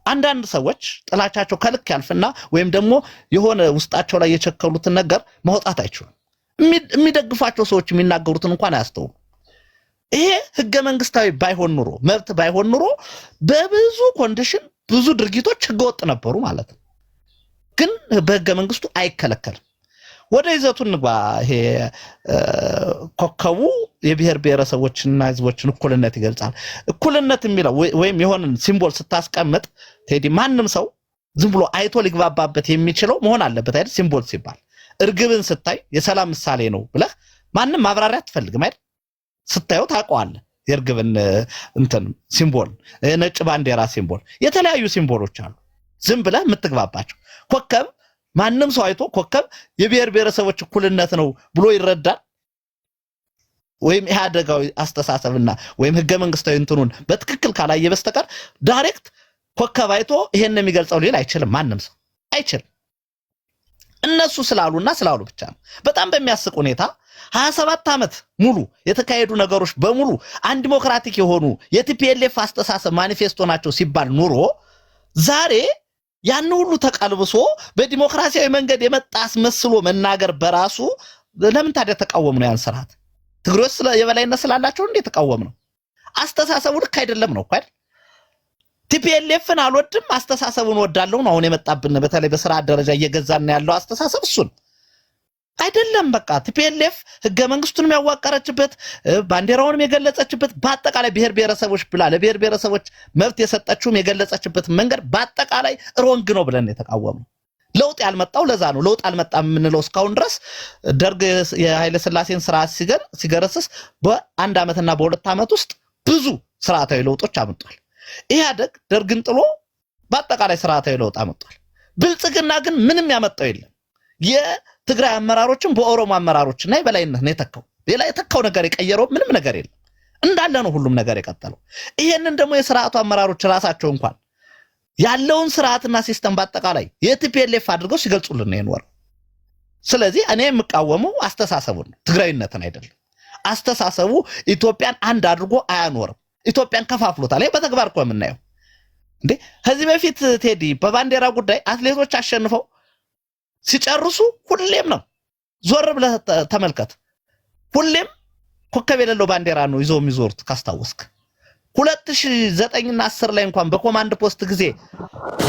አንዳንድ ሰዎች ጥላቻቸው ከልክ ያልፍና ወይም ደግሞ የሆነ ውስጣቸው ላይ የቸከሉትን ነገር ማውጣት አይችሉም። የሚደግፏቸው ሰዎች የሚናገሩትን እንኳን አያስተውሉ። ይሄ ህገ መንግስታዊ ባይሆን ኑሮ፣ መብት ባይሆን ኑሮ በብዙ condition ብዙ ድርጊቶች ህገወጥ ነበሩ ማለት ነው። ግን በህገ መንግስቱ አይከለከልም። ወደ ይዘቱ እንግባ። ይሄ ኮከቡ የብሔር ብሔረሰቦችንና ህዝቦችን እኩልነት ይገልጻል። እኩልነት የሚለው ወይም የሆነን symbol ስታስቀምጥ ቴዲ፣ ማንም ሰው ዝም ብሎ አይቶ ሊግባባበት የሚችለው መሆን አለበት አይደል? Symbol ሲባል እርግብን ስታይ የሰላም ምሳሌ ነው ብለህ ማንም ማብራሪያ አትፈልግም አይደል? ስታየው ታውቀዋለህ። የእርግብን እንትን symbol፣ ነጭ ባንዲራ symbol፣ የተለያዩ symbol ኦች አሉ። ዝም ብለህ የምትግባባቸው። ኮከብ ማንም ሰው አይቶ ኮከብ የብሔር ብሔረሰቦች እኩልነት ነው ብሎ ይረዳል። ወይም ኢህአደጋዊ አስተሳሰብና ወይም ህገ መንግስታዊ እንትኑን በትክክል ካላየ በስተቀር direct ኮከብ አይቶ ይሄን የሚገልጸው ሊል አይችልም። ማንም ሰው አይችልም። እነሱ ስላሉና ስላሉ ብቻ ነው። በጣም በሚያስቅ ሁኔታ 27 ዓመት ሙሉ የተካሄዱ ነገሮች በሙሉ undemocratic የሆኑ የ TPLF አስተሳሰብ ማኒፌስቶ ናቸው ሲባል ኑሮ ዛሬ ያን ሁሉ ተቀልብሶ በዲሞክራሲያዊ መንገድ የመጣ አስመስሎ መናገር በራሱ ለምን ታዲያ ተቃወም ነው ያን ስርዓት? ትግሬዎች የበላይነት ስላላቸው እንዴ ተቃወም ነው? አስተሳሰቡ ልክ አይደለም ነው እኮ አይደል? TPLF ን አልወድም አስተሳሰቡን ወዳለሁ ነው አሁን የመጣብን። በተለይ በስርዓት ደረጃ እየገዛን ያለው አስተሳሰብ እሱን አይደለም። በቃ TPLF ህገ መንግስቱንም ያዋቀረችበት፣ ባንዲራውንም የገለጸችበት፣ በአጠቃላይ ብሔር ብሔረሰቦች ብላ ለብሔር ብሔረሰቦች መብት የሰጠችውም የገለጸችበት መንገድ በአጠቃላይ wrong ነው ብለን የተቃወምነው። ለውጥ ያልመጣው ለዛ ነው። ለውጥ አልመጣም የምንለው እስካሁን ድረስ ደርግ የኃይለ ስላሴን ስርዓት ሲገረስስ በአንድ ዓመትና በ2 ዓመት ውስጥ ብዙ ስርዓታዊ ለውጦች አምጧል። ኢህአደግ ደርግን ጥሎ በአጠቃላይ ስርዓታዊ ለውጥ አምጧል። ብልጽግና ግን ምንም ያመጣው የለም። የትግራይ አመራሮችን በኦሮሞ አመራሮችና የበላይነት ነው የተካው። ሌላ የተካው ነገር የቀየረው ምንም ነገር የለም። እንዳለ ነው ሁሉም ነገር የቀጠለው። ይሄንን ደግሞ የስርዓቱ አመራሮች ራሳቸው እንኳን ያለውን ስርዓትና system በአጠቃላይ የ TPLF አድርገው ሲገልጹልን ነው የኖረው። ስለዚህ እኔ የምቃወመው አስተሳሰቡን ነው፣ ትግራዊነትን አይደለም። አስተሳሰቡ ኢትዮጵያን አንድ አድርጎ አያኖርም። ኢትዮጵያን ከፋፍሎታል። ይሄ በተግባር እኮ የምናየው እንዴ። ከዚህ በፊት ቴዲ በባንዲራ ጉዳይ አትሌቶች አሸንፈው ሲጨርሱ ሁሌም ነው፣ ዞር ብለህ ተመልከት። ሁሌም ኮከብ የሌለው ባንዲራ ነው ይዘው የሚዞሩት ካስታወስክ። 2009 እና 10 ላይ እንኳን በኮማንድ ፖስት ጊዜ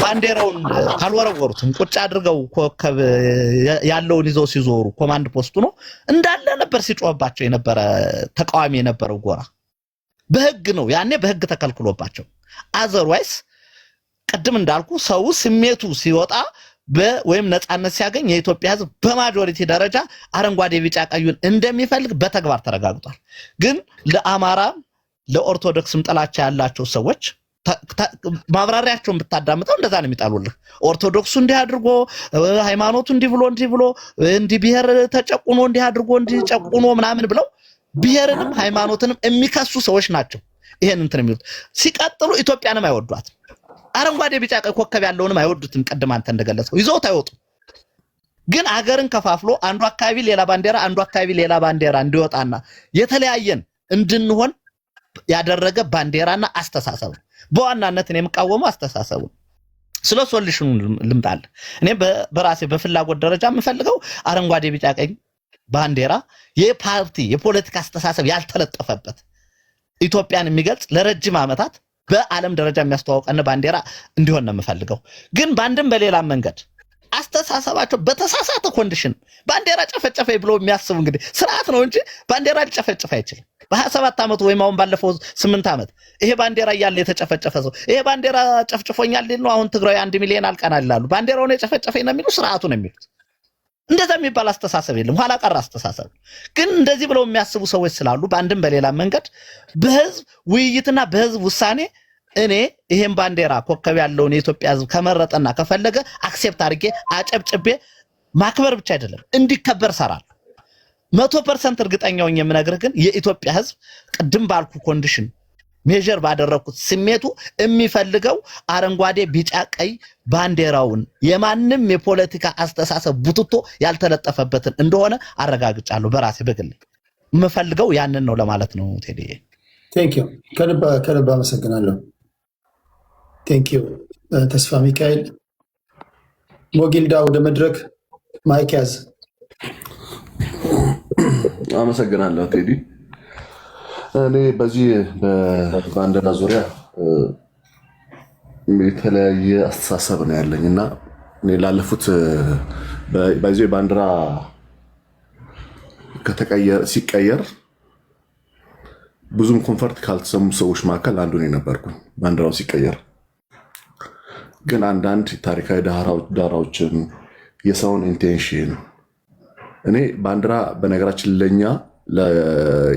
ባንዲራውን አልወረወሩትም። ቁጭ አድርገው ኮከብ ያለውን ይዘው ሲዞሩ ኮማንድ ፖስቱ ነው እንዳለ ነበር ሲጮህባቸው የነበረ ተቃዋሚ የነበረው ጎራ። በህግ ነው ያኔ በህግ ተከልክሎባቸው። Otherwise ቅድም እንዳልኩ ሰው ስሜቱ ሲወጣ ወይም ነፃነት ሲያገኝ የኢትዮጵያ ሕዝብ በ majority ደረጃ አረንጓዴ፣ ቢጫ ቀዩን እንደሚፈልግ በተግባር ተረጋግጧል። ግን ለአማራ ለኦርቶዶክስም ጥላቻ ያላቸው ሰዎች ማብራሪያቸውን ብታዳምጠው እንደዛ ነው የሚጠሉልህ። ኦርቶዶክሱ እንዲህ አድርጎ፣ ሃይማኖቱ እንዲህ ብሎ፣ እንዲህ ብሎ፣ እንዲህ ብሔር ተጨቁኖ፣ እንዲህ አድርጎ፣ እንዲህ ጨቁኖ ምናምን ብለው ብሔርንም ሃይማኖትንም የሚከሱ ሰዎች ናቸው ይሄን እንትን የሚሉት። ሲቀጥሉ ኢትዮጵያንም አይወዷትም። አረንጓዴ፣ ቢጫ፣ ቀይ ኮከብ ያለውንም አይወዱትም። ቅድም አንተ እንደገለጽከው ይዘውት አይወጡም። ግን አገርን ከፋፍሎ አንዱ አካባቢ ሌላ ባንዲራ፣ አንዱ አካባቢ ሌላ ባንዲራ እንዲወጣና የተለያየን እንድንሆን ያደረገ ባንዲራና አስተሳሰብ ነው። በዋናነት እኔ የምቃወመው አስተሳሰቡ ነው። ስለ solution ኑ ልምጣልህ። እኔ በራሴ በፍላጎት ደረጃ የምፈልገው አረንጓዴ፣ ቢጫ፣ ቀይ ባንዲራ የፓርቲ የፖለቲካ አስተሳሰብ ያልተለጠፈበት ኢትዮጵያን የሚገልጽ ለረጅም ዓመታት በዓለም ደረጃ የሚያስተዋውቀን ባንዲራ እንዲሆን ነው የምፈልገው። ግን በአንድም በሌላም መንገድ አስተሳሰባቸው በተሳሳተ condition ባንዲራ ጨፈጨፈ ብሎ የሚያስቡ እንግዲህ ስርዓት ነው እንጂ ባንዲራ ሊጨፈጭፍ አይችልም። በ27 ዓመቱ ወይም አሁን ባለፈው 8 ዓመት ይሄ ባንዲራ እያለ የተጨፈጨፈ ሰው ይሄ ባንዲራ ጨፍጭፎኛል ሊል ነው። አሁን ትግራዊ 1 ሚሊዮን አልቀናል ይላሉ። ባንዲራውን የጨፈጨፈኝ ነው የሚሉ፣ ስርዓቱ ነው የሚሉት። እንደዛ የሚባል አስተሳሰብ የለም። ኋላ ቀር አስተሳሰብ ነው። ግን እንደዚህ ብለው የሚያስቡ ሰዎች ስላሉ በአንድም በሌላ መንገድ በህዝብ ውይይትና በህዝብ ውሳኔ እኔ ይሄን ባንዲራ ኮከብ ያለውን የኢትዮጵያ ህዝብ ከመረጠና ከፈለገ accept አድርጌ አጨብጭቤ ማክበር ብቻ አይደለም፣ እንዲከበር ሰራለሁ። 100% እርግጠኛ ሆኜ የምነግርህ ግን የኢትዮጵያ ህዝብ ቅድም ባልኩ condition measure ባደረግኩት ስሜቱ የሚፈልገው አረንጓዴ፣ ቢጫ፣ ቀይ ባንዲራውን የማንም የፖለቲካ አስተሳሰብ ቡትቶ ያልተለጠፈበትን እንደሆነ አረጋግጫለሁ። በራሴ በግል የምፈልገው ያንን ነው ለማለት ነው ቴዲ። Thank you፣ ከልብ ከልብ አመሰግናለሁ። Thank you ተስፋ ሚካኤል። ሞጊልዳ ወደ መድረክ mic ያዝ። አመሰግናለሁ ቴዲ። እኔ በዚህ በባንዲራ ዙሪያ የተለያየ አስተሳሰብ ነው ያለኝ እና እኔ ላለፉት በዚህ ባንዲራ ሲቀየር ብዙም comfort ካልተሰሙ ሰዎች መካከል አንዱ እኔ ነበርኩኝ። ባንዲራው ሲቀየር ግን አንዳንድ ታሪካዊ ዳራዎችን፣ የሰውን intention፣ እኔ ባንዲራ በነገራችን ለኛ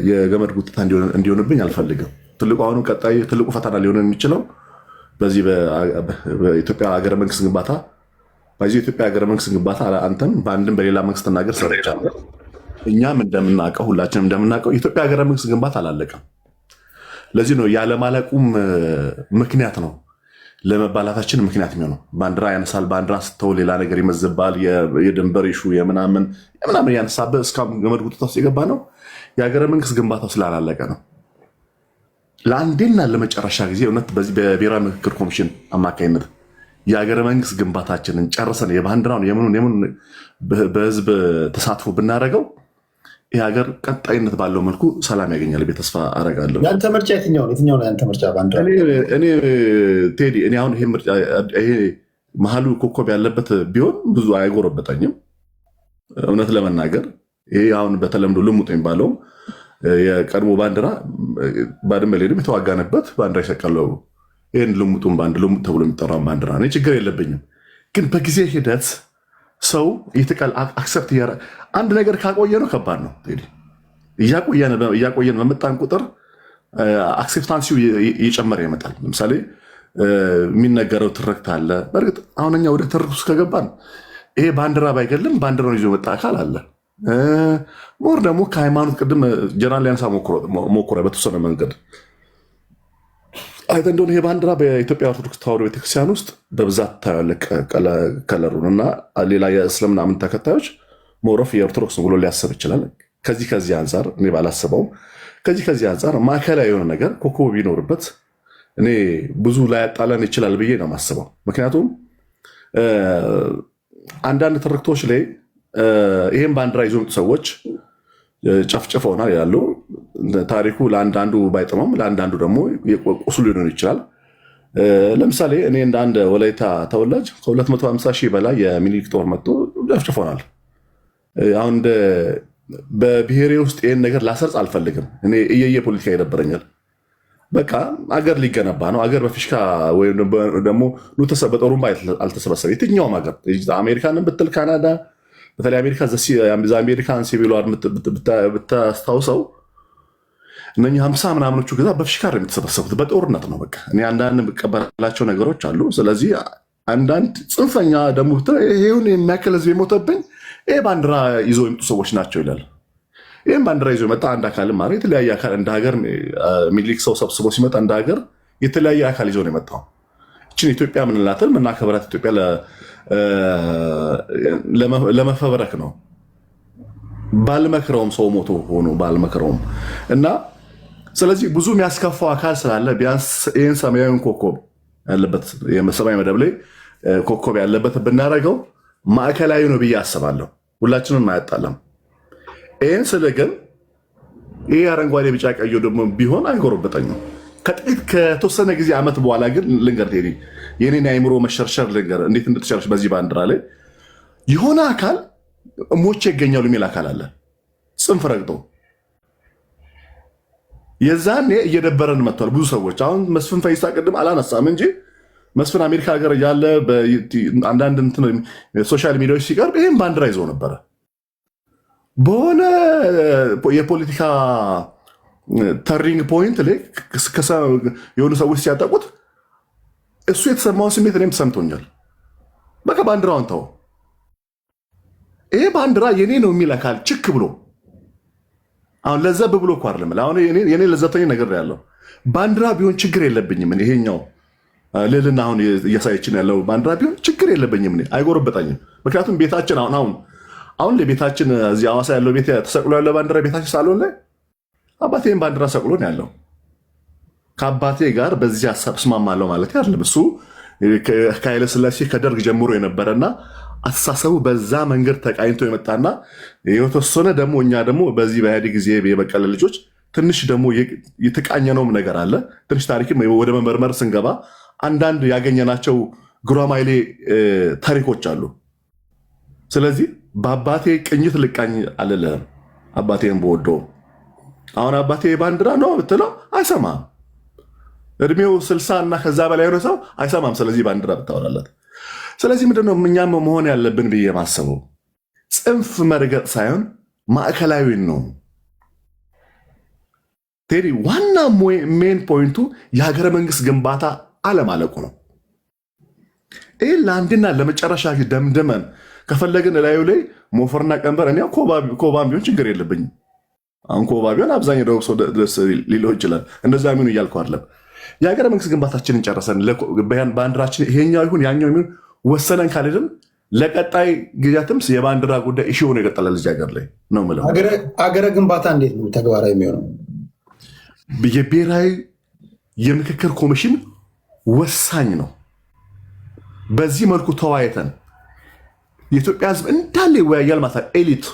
የገመድ ጉትታ እንዲሆንብኝ አልፈልግም። ትልቁ አሁንም ቀጣይ ትልቁ ፈተና ሊሆን የሚችለው በዚህ በኢትዮጵያ ሀገረ መንግስት ግንባታ፣ በዚህ የኢትዮጵያ ሀገረ መንግስት ግንባታ አንተም በአንድም በሌላ መንግስት ተናገር ሰርቻለሁ። እኛም እንደምናውቀው፣ ሁላችንም እንደምናውቀው የኢትዮጵያ ሀገረ መንግስት ግንባታ አላለቀም። ለዚህ ነው ያለማለቁም ምክንያት ነው ለመባላታችን ምክንያት የሚሆነው። ባንዲራ ያነሳል። ባንዲራ ስተው ሌላ ነገር ይመዝባል። የድንበር issue የምናምን የምናምን ያነሳብህ እስካሁን ገመድ ጉትታ ውስጥ የገባ ነው። የሀገረ መንግስት ግንባታው ስላላለቀ ነው። ለአንዴና ለመጨረሻ ጊዜ እውነት በዚህ በብሔራዊ ምክክር ኮሚሽን አማካኝነት የሀገረ መንግስት ግንባታችንን ጨርሰን የባንዲራውን የምኑን የምኑን በህዝብ ተሳትፎ ብናደርገው ይህ ሀገር ቀጣይነት ባለው መልኩ ሰላም ያገኛል ብዬ ተስፋ አደርጋለሁ። ያንተ ምርጫ የትኛው ነው? የትኛው ነው ያንተ ምርጫ ባንዲራ? እኔ ቴዲ፣ እኔ አሁን ይሄ ምርጫ፣ ይሄ መሀሉ ኮከብ ያለበት ቢሆን ብዙ አይጎረበጠኝም። እውነት ለመናገር ይሄ አሁን በተለምዶ ልሙጥ የሚባለው የቀድሞ ባንዲራ፣ ባድመ ላይም የተዋጋንበት ባንዲራ የሰቀለው ይህን ልሙጡን ባንድ ልሙጥ ተብሎ የሚጠራውን ባንዲራ እኔ ችግር የለብኝም። ግን በጊዜ ሂደት ሰው accept አንድ ነገር ካቆየ ነው ከባድ ነው ቴዲ። እያቆየን በመጣን ቁጥር acceptancy ው እየጨመረ ይመጣል። ለምሳሌ የሚነገረው ትርክት አለ። በእርግጥ አሁን እኛ ወደ ትርክት ውስጥ ከገባን ይሄ ባንዲራ ባይገልም ባንዲራውን ይዞ የመጣ አካል አለ። More ደግሞ ከሃይማኖት ቅድም ጀነራል ሊያነሳ ሞክሮ በተወሰነ መንገድ አይተህ እንደሆነ ይሄ ባንዲራ በኢትዮጵያ ኦርቶዶክስ ተዋሕዶ ቤተክርስቲያን ውስጥ በብዛት ታያለህ color ኡን እና ሌላ የእስልምና እምነት ተከታዮች more of የኦርቶዶክስ ብሎ ሊያስብ ይችላል። ከዚህ ከዚህ አንጻር እኔ ባላስበውም ከዚህ ከዚህ አንጻር ማዕከላዊ የሆነ ነገር ኮከቡ ቢኖርበት እኔ ብዙ ላያጣለን ይችላል ብዬ ነው የማስበው። ምክንያቱም አንዳንድ ትርክቶች ላይ ይህም ባንዲራ ይዞ የመጡ ሰዎች ጨፍጭፈውናል ይላሉ። ታሪኩ ለአንዳንዱ ባይጥመም ለአንዳንዱ ደግሞ ቁስሉ ሊሆን ይችላል። ለምሳሌ እኔ እንደ አንድ ወላይታ ተወላጅ ከ250 ሺህ በላይ የሚኒሊክ ጦር መጥቶ ጨፍጭፎናል። አሁን በብሔሬ ውስጥ ይህን ነገር ላሰርጽ አልፈልግም። እኔ እየየ ፖለቲካ ይደበረኛል። በቃ አገር ሊገነባ ነው። አገር በፊሽካ ወይም ደግሞ በጦሩምባ አልተሰበሰበ። የትኛውም ሀገር አሜሪካንን ብትል ካናዳ፣ በተለይ አሜሪካ American Civil War ብታስታውሰው እነኚህ 50 ምናምኖቹ ግዛ በፊሽካ ነው የተሰበሰቡት፣ በጦርነት ነው። በቃ እኔ አንዳንድ የምቀበላቸው ነገሮች አሉ። ስለዚህ አንዳንድ ጽንፈኛ ደግሞ ይሄውን የሚያክል ህዝብ የሞተብኝ ይሄ ባንዲራ ይዞ የመጡ ሰዎች ናቸው ይላል። ይህም ባንዲራ ይዞ የመጣ አንድ አካልም ማለት የተለያየ አካል እንደ ሀገር ሚኒሊክ ሰው ሰብስቦ ሲመጣ እንደ ሀገር የተለያየ አካል ይዞ ነው የመጣው። እችን ኢትዮጵያ ምንላትን ምናከብራት ኢትዮጵያ ለመፈብረክ ነው። ባልመክረውም ሰው ሞቶ ሆኖ ባልመክረውም እና ስለዚህ ብዙ የሚያስከፋው አካል ስላለ ቢያንስ ይህን ሰማያዊን ኮከብ ያለበት፣ ሰማያዊ መደብ ላይ ኮከብ ያለበት ብናደርገው ማዕከላዊ ነው ብዬ አስባለሁ። ሁላችንም አያጣላም። ይህን ስል ግን ይህ አረንጓዴ ቢጫ ቀዩ ደግሞ ቢሆን አይጎረበጠኝም። ከጥቂት ከተወሰነ ጊዜ ዓመት በኋላ ግን ልንገር ቴዲ፣ የኔን የአእምሮ መሸርሸር ልንገር፣ እንዴት እንደተሸረሸረ። በዚህ ባንዲራ ላይ የሆነ አካል ሞቼ ይገኛሉ የሚል አካል አለ። ጽንፍ ረግጦ የዛኔ እየደበረን መጥቷል። ብዙ ሰዎች አሁን መስፍን ፈይሳ ቅድም አላነሳም እንጂ መስፍን አሜሪካ ሀገር እያለ አንዳንድ social media ዎች ሲቀርብ ይህም ባንዲራ ይዞ ነበረ። በሆነ የፖለቲካ turning point ላይ የሆኑ ሰዎች ሲያጠቁት እሱ የተሰማውን ስሜት እኔም ተሰምቶኛል። በቃ ባንዲራውን ተው፣ ይሄ ባንዲራ የኔ ነው የሚል አካል ችክ ብሎ፣ አሁን ለዘብ ብሎ እኮ አይደለም። አሁን የኔ ለዘብተኛ ነገር ያለው ባንዲራ ቢሆን ችግር የለብኝም። ይሄኛው ልዕልና አሁን እያሳየችን ያለው ባንዲራ ቢሆን ችግር የለብኝም፣ እኔ አይጎረበጣኝም። ምክንያቱም ቤታችን አሁን አሁን አሁን ለቤታችን እዚህ ሐዋሳ ያለው ቤት ተሰቅሎ ያለው ባንዲራ፣ ቤታችን ሳሎን ላይ አባቴን ባንዲራ ሰቅሎ ነው ያለው። ከአባቴ ጋር በዚህ ሀሳብ እስማማለሁ ማለት አይደለም። እሱ ከኃይለ ሥላሴ ከደርግ ጀምሮ የነበረና አስተሳሰቡ በዛ መንገድ ተቃኝቶ የመጣና የተወሰነ ደግሞ እኛ ደግሞ በዚህ በኢህአዴግ ጊዜ የበቀለ ልጆች ትንሽ ደግሞ የተቃኘነውም ነገር አለ። ትንሽ ታሪክም ወደ መመርመር ስንገባ አንዳንድ ያገኘናቸው ጉራማይሌ ታሪኮች አሉ። ስለዚህ በአባቴ ቅኝት ልቃኝ አልልህም። አባቴን በወደው አሁን አባቴ ባንዲራ ነው ብትለው አይሰማም። እድሜው 60 እና ከዛ በላይ የሆነ ሰው አይሰማም። ስለዚህ ባንዲራ ብታወራለት። ስለዚህ ምንድነው እኛም መሆን ያለብን ብዬ ማሰበው ጽንፍ መርገጥ ሳይሆን ማዕከላዊን ነው። ቴዲ፣ ዋና main point ኡ የሀገረ መንግስት ግንባታ አለማለቁ ነው። ይህ ለአንድና ለመጨረሻ ደምድመን ከፈለግን እላዩ ላይ ሞፈርና ቀንበር፣ እኔ ኮባም ቢሆን ችግር የለብኝም። አሁን ኮባ ቢሆን አብዛኛው ደቡብ ሰው ደስ ሊለው ይችላል። እንደዛ ሚሆኑ እያልኩ አይደለም። የሀገረ መንግስት ግንባታችንን ጨረሰን ባንዲራችን ይሄኛው ይሁን ያኛው ይሁን ወሰነን ካልሄድን ለቀጣይ ጊዜያትም የባንዲራ ጉዳይ issue ሆኖ ይቀጥላል እዚህ ሀገር ላይ ነው የምለው። አገረ ግንባታ እንዴት ነው ተግባራዊ የሚሆነው? የብሔራዊ የምክክር ኮሚሽን ወሳኝ ነው። በዚህ መልኩ ተወያይተን የኢትዮጵያ ሕዝብ እንዳለ ይወያያል ማለት ነው። Elite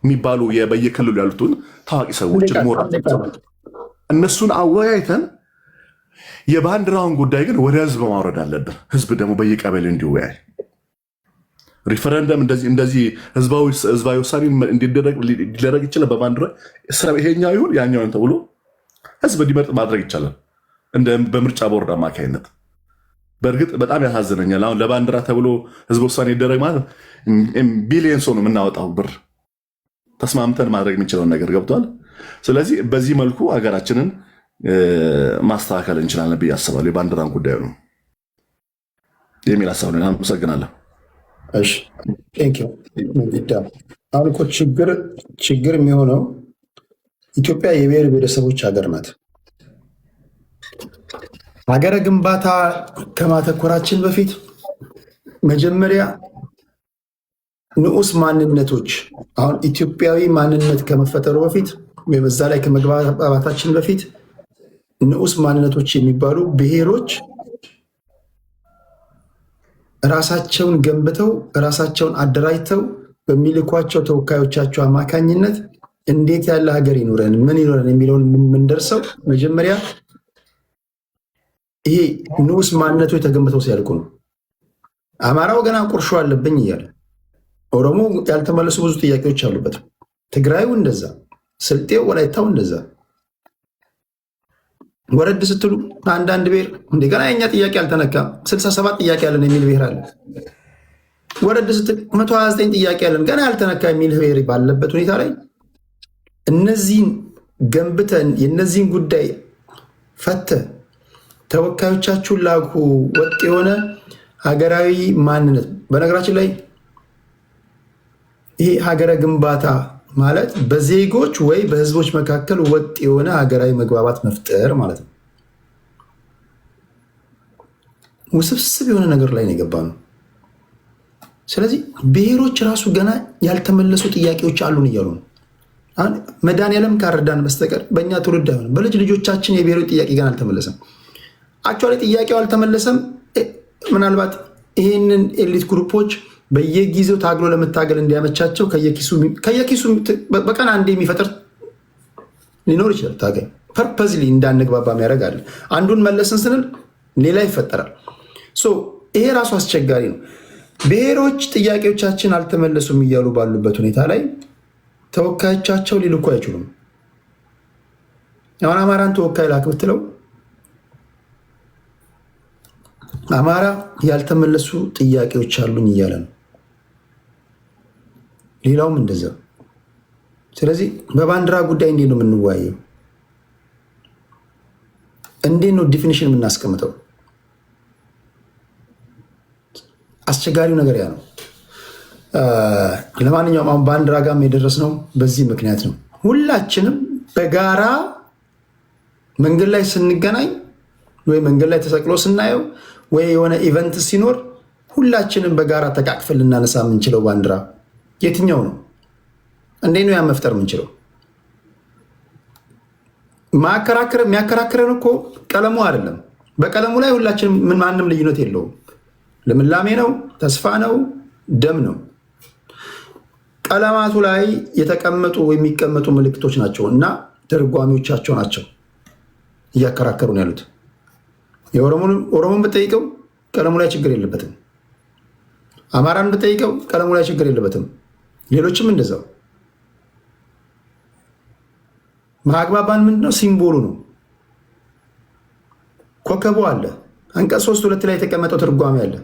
የሚባሉ በየክልሉ ያሉትን ታዋቂ ሰዎችን፣ ምሁራን፣ እነሱን አወያይተን የባንዲራውን ጉዳይ ግን ወደ ህዝብ ማውረድ አለብን። ህዝብ ደግሞ በየቀበሌው እንዲወያይ ሪፈረንደም እንደዚህ እንደዚህ ህዝባዊ ውሳኔ ሊደረግ ይችላል። በባንዲራ ይሄኛው ይሁን ያኛው ይሁን ተብሎ ህዝብ እንዲመርጥ ማድረግ ይቻላል፣ እንደ በምርጫ ቦርድ አማካኝነት። በእርግጥ በጣም ያሳዝነኛል። አሁን ለባንዲራ ተብሎ ህዝበ ውሳኔ ይደረግ ማለት ቢሊየን ሰው ነው የምናወጣው ብር፣ ተስማምተን ማድረግ የምንችለውን ነገር ገብቷል። ስለዚህ በዚህ መልኩ ሀገራችንን ማስተካከል እንችላለን ብዬ አስባለሁ። የባንዲራን ጉዳዩ ነው የሚል ሀሳብ ነው። አመሰግናለሁ። እሺ፣ thank you መንዲዳ። አሁን እኮ ችግር የሚሆነው ኢትዮጵያ የብሔር ብሔረሰቦች ሀገር ናት። ሀገረ ግንባታ ከማተኮራችን በፊት መጀመሪያ ንዑስ ማንነቶች፣ አሁን ኢትዮጵያዊ ማንነት ከመፈጠሩ በፊት ወይም እዛ ላይ ከመግባባታችን በፊት ንዑስ ማንነቶች የሚባሉ ብሔሮች ራሳቸውን ገንብተው፣ ራሳቸውን አደራጅተው፣ በሚልኳቸው ተወካዮቻቸው አማካኝነት እንዴት ያለ ሀገር ይኑረን፣ ምን ይኑረን የሚለውን የምንደርሰው መጀመሪያ ይሄ ንዑስ ማንነቶች ተገንብተው ሲያልቁ ነው። አማራው ገና ቁርሾ አለብኝ እያለ፣ ኦሮሞ ያልተመለሱ ብዙ ጥያቄዎች አሉበት። ትግራዩ እንደዛ፣ ስልጤው፣ ወላይታው እንደዛ። ወረድ ስትሉ አንዳንድ ብሔር እንደገና የኛ ጥያቄ አልተነካም፣ 67 ጥያቄ አለን የሚል ብሔር አለ። ወረድ ስትል 129 ጥያቄ አለን ገና ያልተነካ የሚል ብሔር ባለበት ሁኔታ ላይ እነዚህን ገንብተን የእነዚህን ጉዳይ ፈተ ተወካዮቻችሁን ላኩ። ወጥ የሆነ ሀገራዊ ማንነት፣ በነገራችን ላይ ይሄ ሀገረ ግንባታ ማለት በዜጎች ወይ በህዝቦች መካከል ወጥ የሆነ ሀገራዊ መግባባት መፍጠር ማለት ነው። ውስብስብ የሆነ ነገር ላይ ነው የገባነው። ስለዚህ ብሔሮች ራሱ ገና ያልተመለሱ ጥያቄዎች አሉን እያሉ ነው። መድኃኒዓለም ካረዳን በስተቀር በእኛ ትውልድ አይሆንም። በልጅ ልጆቻችን የብሔሮች ጥያቄ ገና አልተመለሰም። Actually ጥያቄው አልተመለሰም። ምናልባት ይህንን elite group ኦች በየጊዜው ታግሎ ለመታገል እንዲያመቻቸው ከየኪሱ በቀን አንዴ የሚፈጥር ሊኖር ይችላል። ታጋይ purposely እንዳንግባባ የሚያደርግ አለ። አንዱን መለስን ስንል ሌላ ይፈጠራል። So ይሄ ራሱ አስቸጋሪ ነው። ብሔሮች ጥያቄዎቻችን አልተመለሱም እያሉ ባሉበት ሁኔታ ላይ ተወካዮቻቸው ሊልኩ አይችሉም። አሁን አማራን ተወካይ ላክ ብትለው አማራ ያልተመለሱ ጥያቄዎች አሉኝ እያለ ነው። ሌላውም እንደዛ። ስለዚህ በባንዲራ ጉዳይ እንዴት ነው የምንወያየው? እንዴት ነው definition የምናስቀምጠው? አስቸጋሪው ነገር ያ ነው። ለማንኛውም አሁን ባንዲራ ጋርም የደረስነው በዚህ ምክንያት ነው። ሁላችንም በጋራ መንገድ ላይ ስንገናኝ ወይ መንገድ ላይ ተሰቅሎ ስናየው ወይ የሆነ event ሲኖር ሁላችንም በጋራ ተቃቅፈን ልናነሳ የምንችለው ባንዲራ የትኛው ነው? እንዴት ነው ያ መፍጠር የምንችለው? የሚያከራክረን እኮ ቀለሙ አይደለም። በቀለሙ ላይ ሁላችንም ማንም ልዩነት የለውም። ልምላሜ ነው፣ ተስፋ ነው፣ ደም ነው። ቀለማቱ ላይ የተቀመጡ የሚቀመጡ ምልክቶች ናቸው እና ትርጓሚዎቻቸው ናቸው እያከራከሩ ነው ያሉት። የኦሮሞን ብጠይቀው ቀለሙ ላይ ችግር የለበትም። አማራን ብጠይቀው ቀለሙ ላይ ችግር የለበትም። ሌሎችም እንደዛው። ማግባባን ምንድነው? symbol ኡ ነው። ኮከቡ አለ። አንቀጽ 3(2) ላይ የተቀመጠው ትርጓሜ አለ።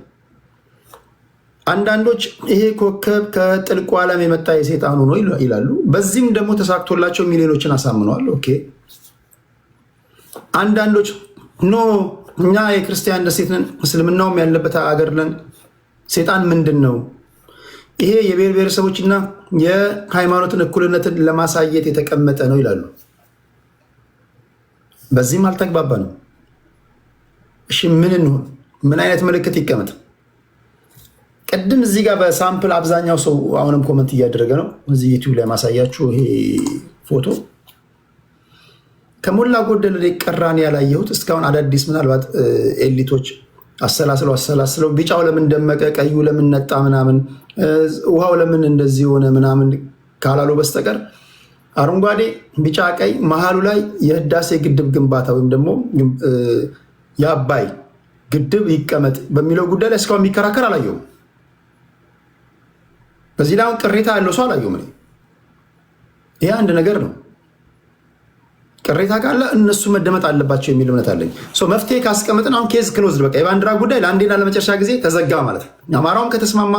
አንዳንዶች ይሄ ኮከብ ከጥልቁ ዓለም የመጣ የሴጣኑ ነው ይላሉ። በዚህም ደግሞ ተሳክቶላቸው ሚሊዮኖችን አሳምነዋል። Okay። አንዳንዶች no እኛ የክርስቲያን ደሴት ነን፣ እስልምናውም ያለበት አገር ነን። ሴጣን ምንድን ነው? ይሄ የብሔር ብሔረሰቦችና የሃይማኖትን እኩልነትን ለማሳየት የተቀመጠ ነው ይላሉ። በዚህም አልተግባባንም። እሺ ምን እንሆን? ምን አይነት ምልክት ይቀመጥ? ቅድም እዚህ ጋር በ sample አብዛኛው ሰው አሁንም comment እያደረገ ነው። እዚህ ዩቲዩብ ላይ ማሳያችሁ ይሄ ፎቶ ከሞላ ጎደል ቅራኔ ያላየሁት እስካሁን አዳዲስ ምናልባት elite ኦች አሰላስለው አሰላስለው ቢጫው ለምን ደመቀ፣ ቀዩ ለምን ነጣ፣ ምናምን ውሃው ለምን እንደዚህ ሆነ ምናምን ካላሉ በስተቀር አረንጓዴ፣ ቢጫ፣ ቀይ መሀሉ ላይ የህዳሴ ግድብ ግንባታ ወይም ደግሞ የአባይ ግድብ ይቀመጥ በሚለው ጉዳይ ላይ እስካሁን የሚከራከር አላየሁም። በዚህ ላይ አሁን ቅሬታ ያለው ሰው አላየሁም። እኔ ይሄ አንድ ነገር ነው። ቅሬታ ካለ እነሱ መደመጥ አለባቸው የሚል እምነት አለኝ። መፍትሄ ካስቀመጥን አሁን case closed፣ በቃ የባንዲራ ጉዳይ ለአንዴና ለመጨረሻ ጊዜ ተዘጋ ማለት ነው። አማራውም ከተስማማ፣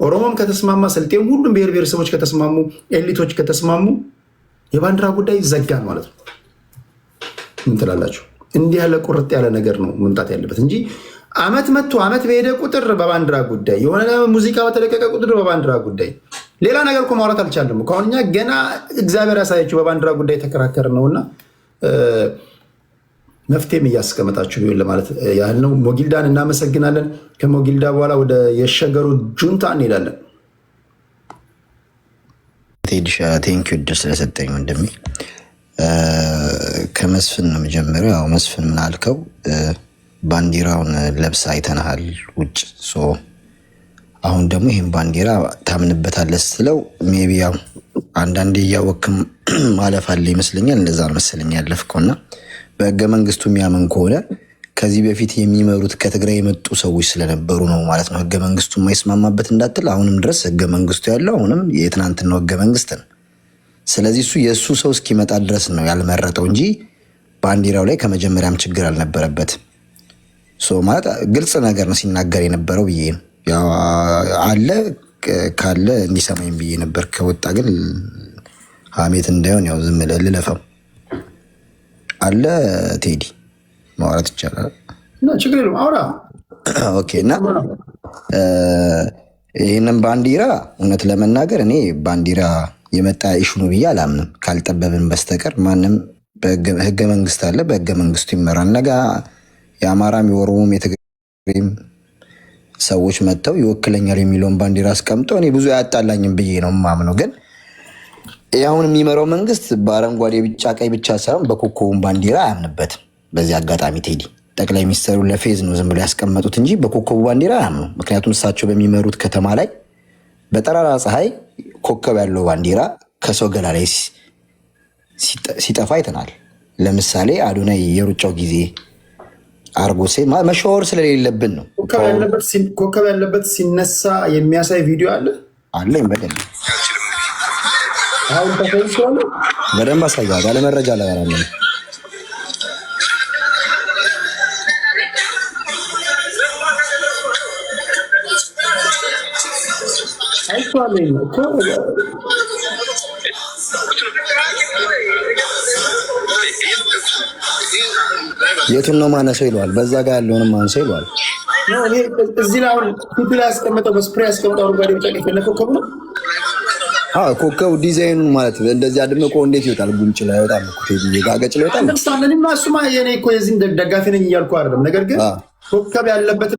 ኦሮሞም ከተስማማ፣ ስልጤም፣ ሁሉም ብሔር ብሔረሰቦች ከተስማሙ፣ elite ኦች ከተስማሙ የባንዲራ ጉዳይ ዘጋን ማለት ነው። ምን ትላላችሁ? እንዲህ ያለ ቁርጥ ያለ ነገር ነው መምጣት ያለበት እንጂ አመት መጥቶ አመት በሄደ ቁጥር በባንዲራ ጉዳይ የሆነ ሙዚቃ በተለቀቀ ቁጥር በባንዲራ ጉዳይ ሌላ ነገር እኮ ማውራት አልቻለም። ከአሁን እኛ ገና እግዚአብሔር ያሳያችሁ በባንዲራ ጉዳይ የተከራከርን ነውና መፍትሄም እያስቀመጣችሁ ቢሆን ለማለት ያህል ነው። ሞጊልዳን እናመሰግናለን። ከሞጊልዳ በኋላ ወደ የሸገሩ ጁንታ እንሄዳለን። ቴዲሻ thank you እድል ስለሰጠኝ ወንድሜ። ከመስፍን ነው መጀመሪያው። ያው መስፍን ምን አልከው? ባንዲራውን ለብሳ አይተናሃል ውጭ። So አሁን ደግሞ ይህን ባንዲራ ታምንበታለህ ስትለው maybe ያው አንዳንዴ እያወክም ማለፍ አለ ይመስለኛል። እንደዛ ነው መሰለኝ ያለፍከው እና በህገ መንግስቱ የሚያምን ከሆነ ከዚህ በፊት የሚመሩት ከትግራይ የመጡ ሰዎች ስለነበሩ ነው ማለት ነው። ህገ መንግስቱ የማይስማማበት እንዳትል፣ አሁንም ድረስ ህገ መንግስቱ ያለው አሁንም የትናንትናው ህገ መንግስት ነው። ስለዚህ እሱ የእሱ ሰው እስኪመጣ ድረስ ነው ያልመረጠው እንጂ ባንዲራው ላይ ከመጀመሪያም ችግር አልነበረበትም። So ማለት ግልጽ ነገር ነው ሲናገር የነበረው ብዬ ነው። ያው አለ ካለ እንዲሰማኝ ብዬ ነበር። ከወጣ ግን ሀሜት እንዳይሆን ያው ዝም ልለፈው። አለ ቴዲ ማውራት ይቻላል። ችግር የለውም አውራ። Okay። እና ይህንን ባንዲራ እውነት ለመናገር እኔ ባንዲራ የመጣ issue ነው ብዬ አላምንም። ካልጠበብን በስተቀር ማንም ህገ መንግስት አለ፣ በህገ መንግስቱ ይመራል። ነገ የአማራም የኦሮሞም የትግሬም ሰዎች መጥተው ይወክለኛል የሚለውን ባንዲራ አስቀምጠው እኔ ብዙ አያጣላኝም ብዬ ነው የማምነው። ግን አሁን የሚመራው መንግስት በአረንጓዴ ቢጫ ቀይ ብቻ ሳይሆን በኮከቡን ባንዲራ አያምንበትም። በዚህ አጋጣሚ ቴዲ ጠቅላይ ሚኒስትሩ ለፌዝ ነው ዝም ብሎ ያስቀመጡት እንጂ በኮከቡ ባንዲራ አያምኑ። ምክንያቱም እሳቸው በሚመሩት ከተማ ላይ በጠራራ ፀሐይ ኮከብ ያለው ባንዲራ ከሰው ገላ ላይ ሲጠፋ አይተናል። ለምሳሌ አዶናይ የሩጫው ጊዜ አርጎሴ መሸወር ስለሌለብን ነው። ኮከብ ያለበት ሲነሳ የሚያሳይ ቪዲዮ አለ አለኝ። በደንብ አሁን ተፈይቷል። በደንብ አሳያለሁ። ባለመረጃ ላይ አላለም። አነሳዋለሁ እኮ። የቱን ነው ማነሰው ይለዋል። በዛ ጋር ያለውንም ማንሰው ይለዋል። እዚህ ላይ አሁን ፊቱ ላይ ያስቀመጠው በ spray ያስቀመጠው አረንጓዴ ቢጫ ቀይ ኮከብ ነው። ኮከብ ዲዛይኑን ማለት እንደዚህ አድምቆ እንዴት ይወጣል? ጉንጭ ላይ አይወጣም እኮ ቴዲ፣ ጋገጭ ላይ ይወጣል። እኔማ እሱማ የኔ እኮ የዚህም ደጋፊ ነኝ እያልኩ አይደለም። ነገር ግን ኮከብ ያለበት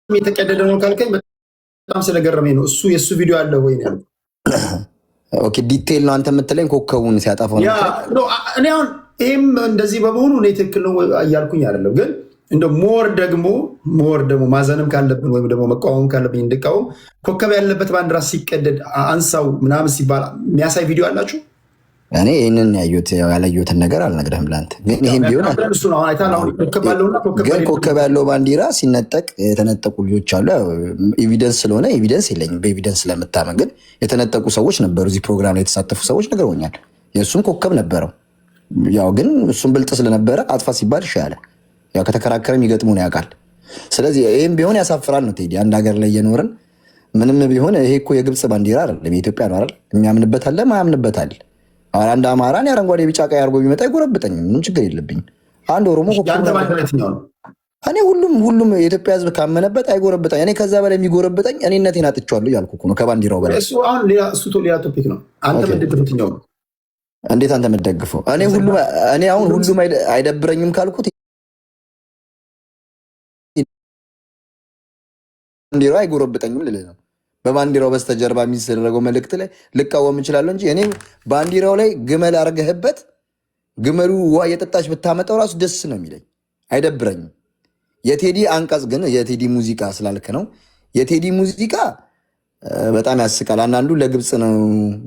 የተቀደደ ነው ካልከኝ በጣም ስለገረመኝ ነው። እሱ የእሱ ቪዲዮ አለ ወይ ነው ያልኩት። Okay detail ነው አንተ የምትለኝ፣ ኮከቡን ሲያጠፋው ነው። እኔ አሁን ይሄም እንደዚህ በመሆኑ እኔ ትክክል ነው እያልኩኝ አይደለም፣ ግን እንደ more ደግሞ ማዘንም ካለብን ወይም ደግሞ መቃወም ካለብኝ እንድቃወም፣ ኮከብ ያለበት ባንዲራ ሲቀደድ አንሳው ምናምን ሲባል የሚያሳይ ቪዲዮ አላችሁ? እኔ ይህንን ያየሁት ያላየሁትን ነገር አልነግርህም ለአንተ። ግን ይህም ቢሆን ግን ኮከብ ያለው ባንዲራ ሲነጠቅ የተነጠቁ ልጆች አሉ። Evidence ስለሆነ evidence የለኝም። በ evidence ስለምታመን ግን የተነጠቁ ሰዎች ነበሩ። እዚህ ፕሮግራም ላይ የተሳተፉ ሰዎች ነግረውኛል። የእሱም ኮከብ ነበረው። ያው ግን እሱም ብልጥ ስለነበረ አጥፋ ሲባል ይሻላል። ያው ከተከራከረ የሚገጥሙን ያውቃል። ስለዚህ ይህም ቢሆን ያሳፍራል ነው ቴዲ። አንድ ሀገር ላይ እየኖርን ምንም ቢሆን ይሄ እኮ የግብፅ ባንዲራ አይደለም፣ የኢትዮጵያ ነው አይደል? የሚያምንበት አለ፣ ማያምንበት አለ። አሁን አንድ አማራን የአረንጓዴ ቢጫ ቀይ አድርጎ ቢመጣ አይጎረብጠኝም፣ ምንም ችግር የለብኝም። አንድ ኦሮሞ እኔ ሁሉም ሁሉም የኢትዮጵያ ሕዝብ ካመነበት አይጎረብጠኝ። እኔ ከዛ በላይ የሚጎረብጠኝ እኔነቴን አጥቼዋለሁ እያልኩ እኮ ነው ከባንዲራው በላይ። እሱ ሌላ topic ነው። አንተ የምትደግፈው የትኛው ነው? እንዴት አንተ የምትደግፈው? እኔ አሁን ሁሉም አይደብረኝም ካልኩት ባንዲራው አይጎረብጠኝም ልልህ ነው። በባንዲራው በስተጀርባ የሚደረገው መልእክት ላይ ልቃወም እችላለሁ እንጂ እኔ ባንዲራው ላይ ግመል አድርገህበት ግመሉ ውሃ እየጠጣች ብታመጣው ራሱ ደስ ነው የሚለኝ፣ አይደብረኝም። የቴዲ አንቀጽ ግን የቴዲ ሙዚቃ ስላልክ ነው። የቴዲ ሙዚቃ በጣም ያስቃል። አንዳንዱ ለግብፅ ነው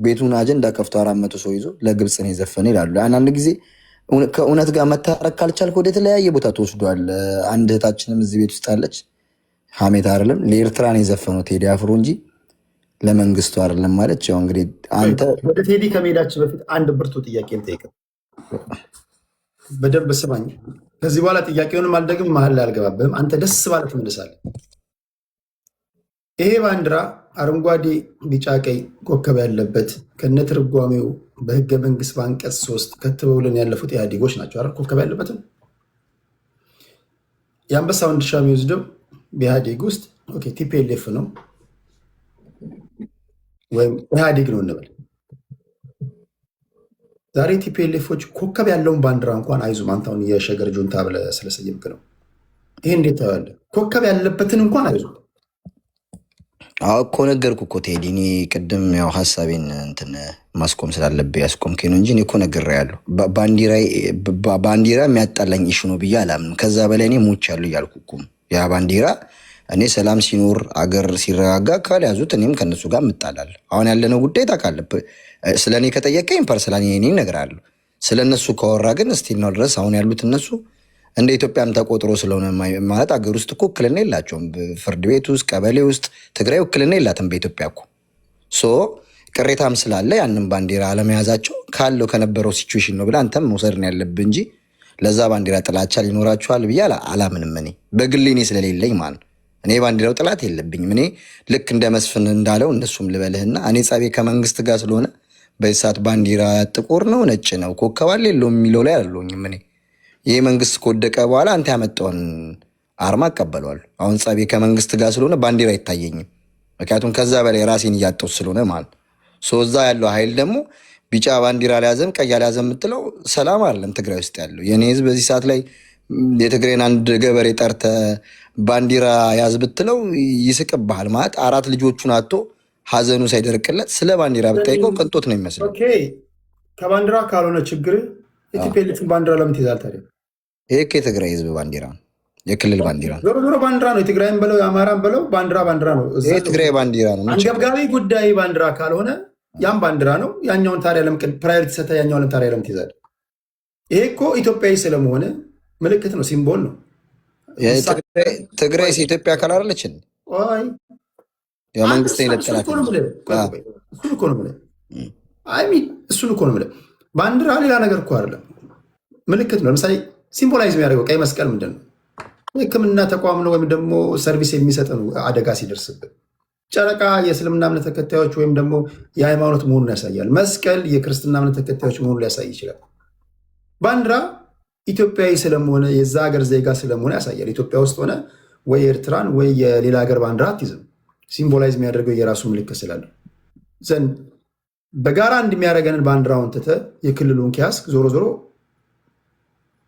ቤቱን አጀንዳ ከፍቶ 400 ሰው ይዞ ለግብፅ ነው የዘፈነ ይላሉ። አንዳንድ ጊዜ ከእውነት ጋር መታረቅ ካልቻልክ ወደ ተለያየ ቦታ ተወስዷል። አንድ እህታችንም እዚህ ቤት ውስጥ አለች። ሀሜት አይደለም ለኤርትራ ነው የዘፈነው ቴዲ አፍሮ እንጂ ለመንግስቱ አይደለም ማለት። ያው እንግዲህ አንተ ወደ ቴዲ ከመሄዳችን በፊት አንድ ብርቱ ጥያቄ ልጠይቅህ። በደንብ ስማኝ። ከዚህ በኋላ ጥያቄውንም አልደግም፣ መሀል ላይ አልገባብህም። አንተ ደስ ባለ ትመልሳለህ። ይሄ ባንዲራ አረንጓዴ፣ ቢጫ፣ ቀይ ኮከብ ያለበት ከነትርጓሜው በህገ መንግስት በአንቀጽ 3 ከትበውልን ያለፉት ኢህአዴጎች ናቸው አይደል? ኮከብ ያለበትም የአንበሳውን ድርሻ የሚወስደው በኢህአዴግ ውስጥ okay TPLF ነው ወይም ኢህአዴግ ነው እንበል። ዛሬ TPLF ኦች ኮከብ ያለውን ባንዲራ እንኳን አይዙም። አንተ አሁን የሸገር ጁንታ ብለህ ስለሰየምክ ነው። ይሄ እንዴት ታየዋለህ? ኮከብ ያለበትን እንኳን አይዙም። አዎ እኮ ነገርኩህ እኮ ቴዲ። እኔ ቅድም ያው ሀሳቤን እንትን ማስቆም ስላለብህ ያስቆምከኝ ነው እንጂ እኔ እኮ ነግሬሃለሁ። ባንዲራ የሚያጣላኝ issue ነው ብዬ አላምንም። ከዛ በላይ እኔ ሞቻለሁ እያልኩ እኮ ነው። ያ ባንዲራ እኔ ሰላም ሲኖር አገር ሲረጋጋ ካልያዙት እኔም ከእነሱ ጋር እምጣላለሁ። አሁን ያለነው ጉዳይ ታውቃለህ። ስለ እኔ ከጠየቀኝ personally እኔ እነግርሃለሁ። ስለ እነሱ ካወራ ግን still ነው ድረስ አሁን ያሉት እነሱ እንደ ኢትዮጵያም ተቆጥሮ ስለሆነ ማለት አገር ውስጥ እኮ ውክልና የላቸውም። ፍርድ ቤት ውስጥ፣ ቀበሌ ውስጥ ትግራይ ውክልና የላትም በኢትዮጵያ እኮ። So ቅሬታም ስላለ ያንን ባንዲራ አለመያዛቸው ካለው ከነበረው situation ነው ብለህ አንተም መውሰድ ነው ያለብህ እንጂ ለዛ ባንዲራ ጥላቻ ሊኖራችኋል ብዬ አላምንም። እኔ በግሌ እኔ ስለሌለኝ ማለት ነው። እኔ ባንዲራው ጥላት የለብኝም። እኔ ልክ እንደ መስፍን እንዳለው እነሱም ልበልህና እኔ ጸቤ ከመንግስት ጋር ስለሆነ በዚህ ሰዓት ባንዲራ ጥቁር ነው ነጭ ነው ኮከብ አለ የለውም የሚለው ላይ አይደለሁኝም። እኔ ይህ መንግስት ከወደቀ በኋላ አንተ ያመጣውን አርማ እቀበለዋለሁ። አሁን ጸቤ ከመንግስት ጋር ስለሆነ ባንዲራ አይታየኝም። ምክንያቱም ከዛ በላይ ራሴን እያጣሁ ስለሆነ ማለት ነው። እዛ ያለው ኃይል ደግሞ ቢጫ ባንዲራ አልያዘም ቀይ አልያዘም የምትለው ሰላም አይደለም ትግራይ ውስጥ ያለው የኔ ህዝብ። በዚህ ሰዓት ላይ የትግራይን አንድ ገበሬ ጠርተህ ባንዲራ ያዝ ብትለው ይስቅብሃል። ማለት አራት ልጆቹን አጥቶ ሀዘኑ ሳይደርቅለት ስለ ባንዲራ ብጠይቀው ቅንጦት ነው የሚመስለው። Okay፣ ከባንዲራ ካልሆነ ችግር የ TPLF ን ባንዲራ ለምን ትይዛለህ ታዲያ? ይሄ እኮ የትግራይ ህዝብ ባንዲራ ነው፣ የክልል ባንዲራ ነው። ዞሮ ዞሮ ባንዲራ ነው። የትግራይም በለው የአማራም በለው ባንዲራ ባንዲራ ነው። ይሄ የትግራይ ባንዲራ ነው። አንገብጋቢ ጉዳይ ባንዲራ ካልሆነ ያም ባንዲራ ነው። ያኛውን ታዲያ ለምን priority ሰተህ ያኛውን ታዲያ ለምን ትይዛለህ? ይሄ እኮ ኢትዮጵያዊ ስለመሆነ ምልክት ነው፣ symbol ነው። ትግራይ የኢትዮጵያ አካል አይደለች? ያው መንግስት የነጠላት እሱን እኮ ነው የምልህ። I mean እሱን እኮ ነው የምልህ። ባንዲራ ሌላ ነገር እኮ አይደለም፣ ምልክት ነው። ለምሳሌ symbolize የሚያደርገው ቀይ መስቀል ምንድን ነው? የሕክምና ተቋም ነው ወይም ደግሞ service የሚሰጥ ነው አደጋ ሲደርስብን። ጨረቃ የእስልምና እምነት ተከታዮች ወይም ደግሞ የሃይማኖት መሆኑን ያሳያል። መስቀል የክርስትና እምነት ተከታዮች መሆኑን ሊያሳይ ይችላል። ባንዲራ ኢትዮጵያዊ ስለመሆነ የዛ ሀገር ዜጋ ስለመሆነ ያሳያል። ኢትዮጵያ ውስጥ ሆነ ወይ ኤርትራን ወይ የሌላ ሀገር ባንዲራ አትይዝም። Symbolize የሚያደርገው የራሱ ምልክት ስላለው ዘንድ በጋራ እንደሚያደርገንን ባንዲራውን ትተህ የክልሉን ከያዝክ ዞሮ ዞሮ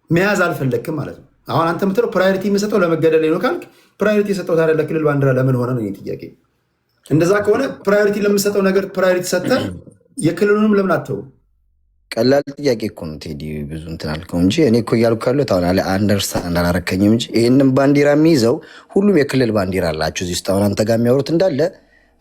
መያዝ አልፈለግክም ማለት ነው። አሁን አንተ የምትለው priority የምሰጠው ለመገደል ነው ካልክ priority የሰጠው ታዲያ ለክልል ባንዲራ ለምን ሆነ ነው ጥያቄ። እንደዛ ከሆነ priority ለምሰጠው ነገር priority ሰጥተህ የክልሉንም ለምን አተው? ቀላል ጥያቄ እኮ ነው ቴዲ፣ ብዙ እንትን አልከው እንጂ እኔ እኮ እያልኩ ያለሁት አሁን understand አላረከኝም እንጂ ይህንን ባንዲራ የሚይዘው ሁሉም የክልል ባንዲራ አላቸው። እዚህ ውስጥ አሁን አንተ ጋር የሚያወሩት እንዳለ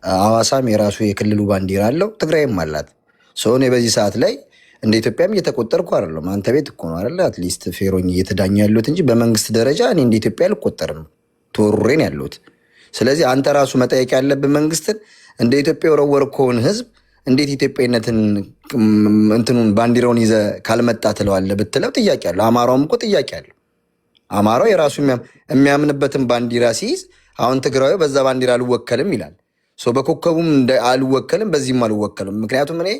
ሐዋሳም የራሱ የክልሉ ባንዲራ አለው፣ ትግራይም አላት። ሰው እኔ በዚህ ሰዓት ላይ እንደ ኢትዮጵያም እየተቆጠርኩ አይደለም። አንተ ቤት እኮ ነው አይደለ? At least fair ሆኜ እየተዳኘ ያለሁት እንጂ በመንግስት ደረጃ እኔ እንደ ኢትዮጵያ አልቆጠርም። ተወርሬን ያለሁት። ስለዚህ አንተ ራሱ መጠየቅ ያለብን መንግስትን እንደ ኢትዮጵያ የወረወርከውን ህዝብ እንዴት ኢትዮጵያዊነትን እንትኑን ባንዲራውን ይዘህ ካልመጣ ትለዋለህ ብትለው ጥያቄ አለው። አማራውም እኮ ጥያቄ አለው። አማራው የራሱ የሚያምንበትን ባንዲራ ሲይዝ አሁን ትግራዊ በዛ ባንዲራ አልወከልም ይላል። በኮከቡም አልወከልም፣ በዚህም አልወከልም። ምክንያቱም እኔ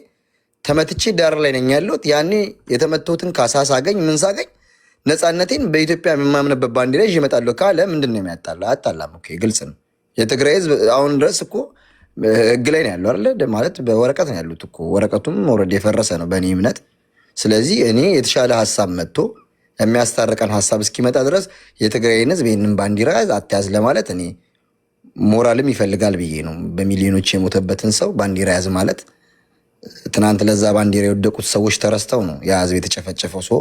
ተመትቼ ዳር ላይ ነኝ ያለሁት። ያኔ የተመተውትን ካሳ ሳገኝ ምን ሳገኝ ነፃነቴን በኢትዮጵያ የማምንበት ባንዲራ ይዤ እመጣለሁ ካለ ምንድን ነው የሚያጣላ? አያጣላም። Okay፣ ግልጽ ነው። የትግራይ ህዝብ አሁን ድረስ እኮ ህግ ላይ ነው ያለው አይደለ? ማለት በወረቀት ነው ያሉት እኮ ወረቀቱም already የፈረሰ ነው በእኔ እምነት። ስለዚህ እኔ የተሻለ ሀሳብ መጥቶ የሚያስታርቀን ሀሳብ እስኪመጣ ድረስ የትግራይን ህዝብ ይህንን ባንዲራ አትያዝ ለማለት እኔ ሞራልም ይፈልጋል ብዬ ነው። በሚሊዮኖች የሞተበትን ሰው ባንዲራ ያዝ ማለት ትናንት ለዛ ባንዲራ የወደቁት ሰዎች ተረስተው ነው ያ ህዝብ የተጨፈጨፈው። ሰው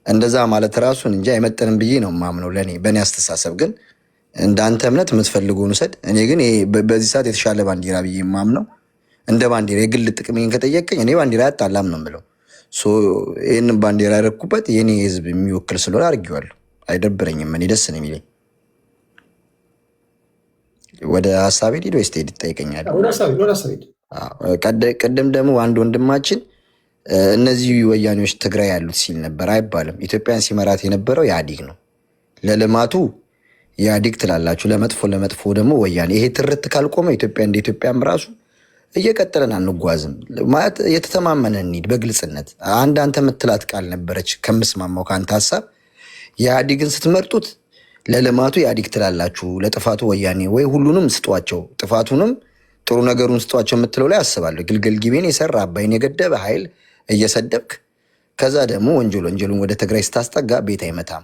እንደዛ ማለት ራሱን እንጂ አይመጥንም ብዬ ነው የማምነው። ለእኔ በእኔ አስተሳሰብ ግን እንዳንተ እምነት የምትፈልገውን ውሰድ። እኔ ግን በዚህ ሰዓት የተሻለ ባንዲራ ብዬ የማምነው እንደ ባንዲራ የግል ጥቅሜን ከጠየቀኝ እኔ ባንዲራ ያጣላም ነው የምለው። ይህንን ባንዲራ ያደረኩበት የኔ ህዝብ የሚወክል ስለሆነ አድርጌዋለሁ። አይደብረኝም። እኔ ደስ ነው የሚለኝ። ወደ ሀሳቤ ልሂድ ወይስ ትሄድ ትጠይቀኛለህ? ቅድም ደግሞ አንድ ወንድማችን እነዚህ ወያኔዎች ትግራይ ያሉት ሲል ነበር። አይባልም። ኢትዮጵያን ሲመራት የነበረው ኢህአዴግ ነው። ለልማቱ ኢህአዴግ ትላላችሁ፣ ለመጥፎ ለመጥፎ ደግሞ ወያኔ። ይሄ ትርት ካልቆመ ኢትዮጵያ እንደ ኢትዮጵያም ራሱ እየቀጠለን አንጓዝም። ማለት የተተማመነ እንሂድ በግልጽነት። አንድ አንተ የምትላት ቃል ነበረች ከምስማማው ከአንተ ሀሳብ፣ ኢህአዴግን ስትመርጡት ለልማቱ ኢህአዴግ ትላላችሁ፣ ለጥፋቱ ወያኔ፣ ወይ ሁሉንም ስጧቸው፣ ጥፋቱንም ጥሩ ነገሩን ስጧቸው የምትለው ላይ አስባለሁ። ግልገል ጊቤን የሰራ አባይን የገደበ ኃይል እየሰደብክ ከዛ ደግሞ ወንጀሉን ወደ ትግራይ ስታስጠጋ ቤት አይመታም።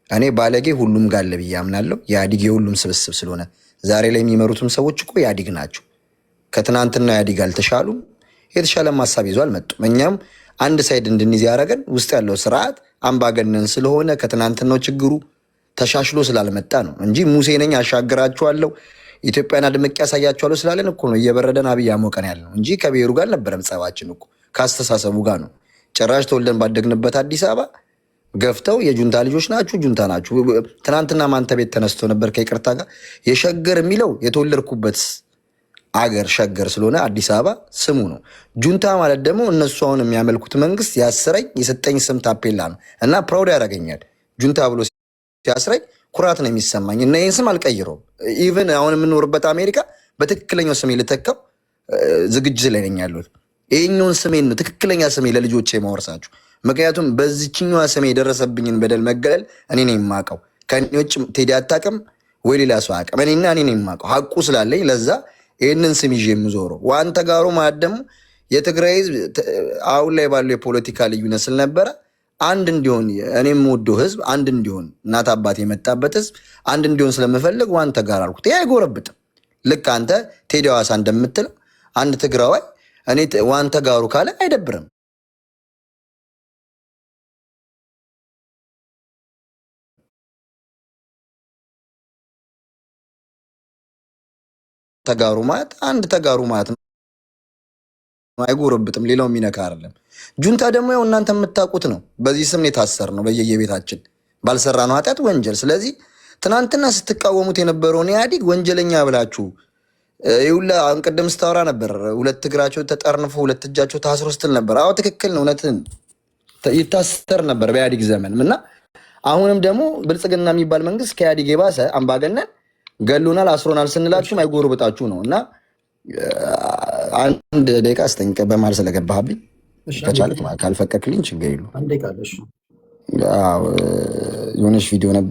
እኔ ባለጌ ሁሉም ጋር አለ ብዬ አምናለሁ። ኢህአዴግ የሁሉም ስብስብ ስለሆነ ዛሬ ላይ የሚመሩትም ሰዎች እኮ ኢህአዴግ ናቸው። ከትናንትና ኢህአዴግ አልተሻሉም፣ የተሻለም ሀሳብ ይዞ አልመጡም። እኛም አንድ side እንድንይዝ ያደረገን ውስጥ ያለው ስርዓት አምባገነን ስለሆነ ከትናንትናው ችግሩ ተሻሽሎ ስላልመጣ ነው እንጂ ሙሴ ነኝ አሻግራችኋለሁ ኢትዮጵያን አድምቄ ያሳያችኋለሁ ስላለን እኮ ነው እየበረደን አብይ አሞቀን ያለ ነው እንጂ ከብሔሩ ጋር አልነበረም ጸባችን እኮ ከአስተሳሰቡ ጋር ነው። ጭራሽ ተወልደን ባደግንበት አዲስ አበባ ገፍተው የጁንታ ልጆች ናችሁ ጁንታ ናችሁ። ትናንትና ማንተ ቤት ተነስቶ ነበር ከይቅርታ ጋር የሸገር የሚለው የተወለድኩበት አገር ሸገር ስለሆነ አዲስ አበባ ስሙ ነው። ጁንታ ማለት ደግሞ እነሱ አሁን የሚያመልኩት መንግስት ያስረኝ የሰጠኝ ስም ታፔላ ነው እና proud ያደርገኛል። ጁንታ ብሎ ሲያስረኝ ኩራት ነው የሚሰማኝ እና ይህን ስም አልቀይረውም። Even አሁን የምኖርበት አሜሪካ በትክክለኛው ስሜ ልተካው ዝግጅት ላይ ነኝ ያለሁት። ይሄኛውን ስሜን ነው ትክክለኛ ስሜ ለልጆቼ የማወርሳችሁ። ምክንያቱም በዚችኛዋ ስሜ የደረሰብኝን በደል መገለል እኔ ነኝ የማውቀው። ከእኔ ውጭ ቴዲ አታውቅም ወይ ሌላ ሰው አያውቅም። እኔና እኔ ነኝ የማውቀው ሀቁ ስላለኝ ለዛ ይህንን ስም ይዤ የምዞረው። One ተጋሩ ማለት ደግሞ የትግራይ ህዝብ አሁን ላይ ባለው የፖለቲካ ልዩነት ስለነበረ አንድ እንዲሆን እኔ የምወደው ህዝብ አንድ እንዲሆን እናት አባት የመጣበት ህዝብ አንድ እንዲሆን ስለምፈልግ one ተጋሩ አልኩት። ይሄ አይጎረብጥም። ልክ አንተ ቴዲ ሐዋሳ እንደምትለው አንድ ትግራዋይ እኔ one ተጋሩ ካለ አይደብርም። ተጋሩ ማለት አንድ ተጋሩ ማለት ነው። አይጎረብጥም። ሌላው የሚነካ አይደለም። ጁንታ ደግሞ ያው እናንተ የምታውቁት ነው። በዚህ ስም የታሰር ነው በየየቤታችን ባልሰራ ነው ኃጢአት ወንጀል። ስለዚህ ትናንትና ስትቃወሙት የነበረውን ኢህአዴግ ወንጀለኛ ብላችሁ ይኸውልህ፣ አሁን ቅድም ስታወራ ነበር። ሁለት እግራቸው ተጠርንፎ ሁለት እጃቸው ታስሮ ስትል ነበር። አዎ ትክክል ነው። እውነትን ይታሰር ነበር በኢህአዴግ ዘመን እና አሁንም ደግሞ ብልጽግና የሚባል መንግስት ከኢህአዴግ የባሰ አምባገነን ገሎናል፣ አስሮናል ስንላችሁም አይጎርብጣችሁ ነው። እና አንድ ደቂቃ ስጠኝ በመሀል ስለገባህብኝ፣ ከቻልክ ካልፈቀድክልኝ ችግር የለውም። የሆነች ቪዲዮ ነበር።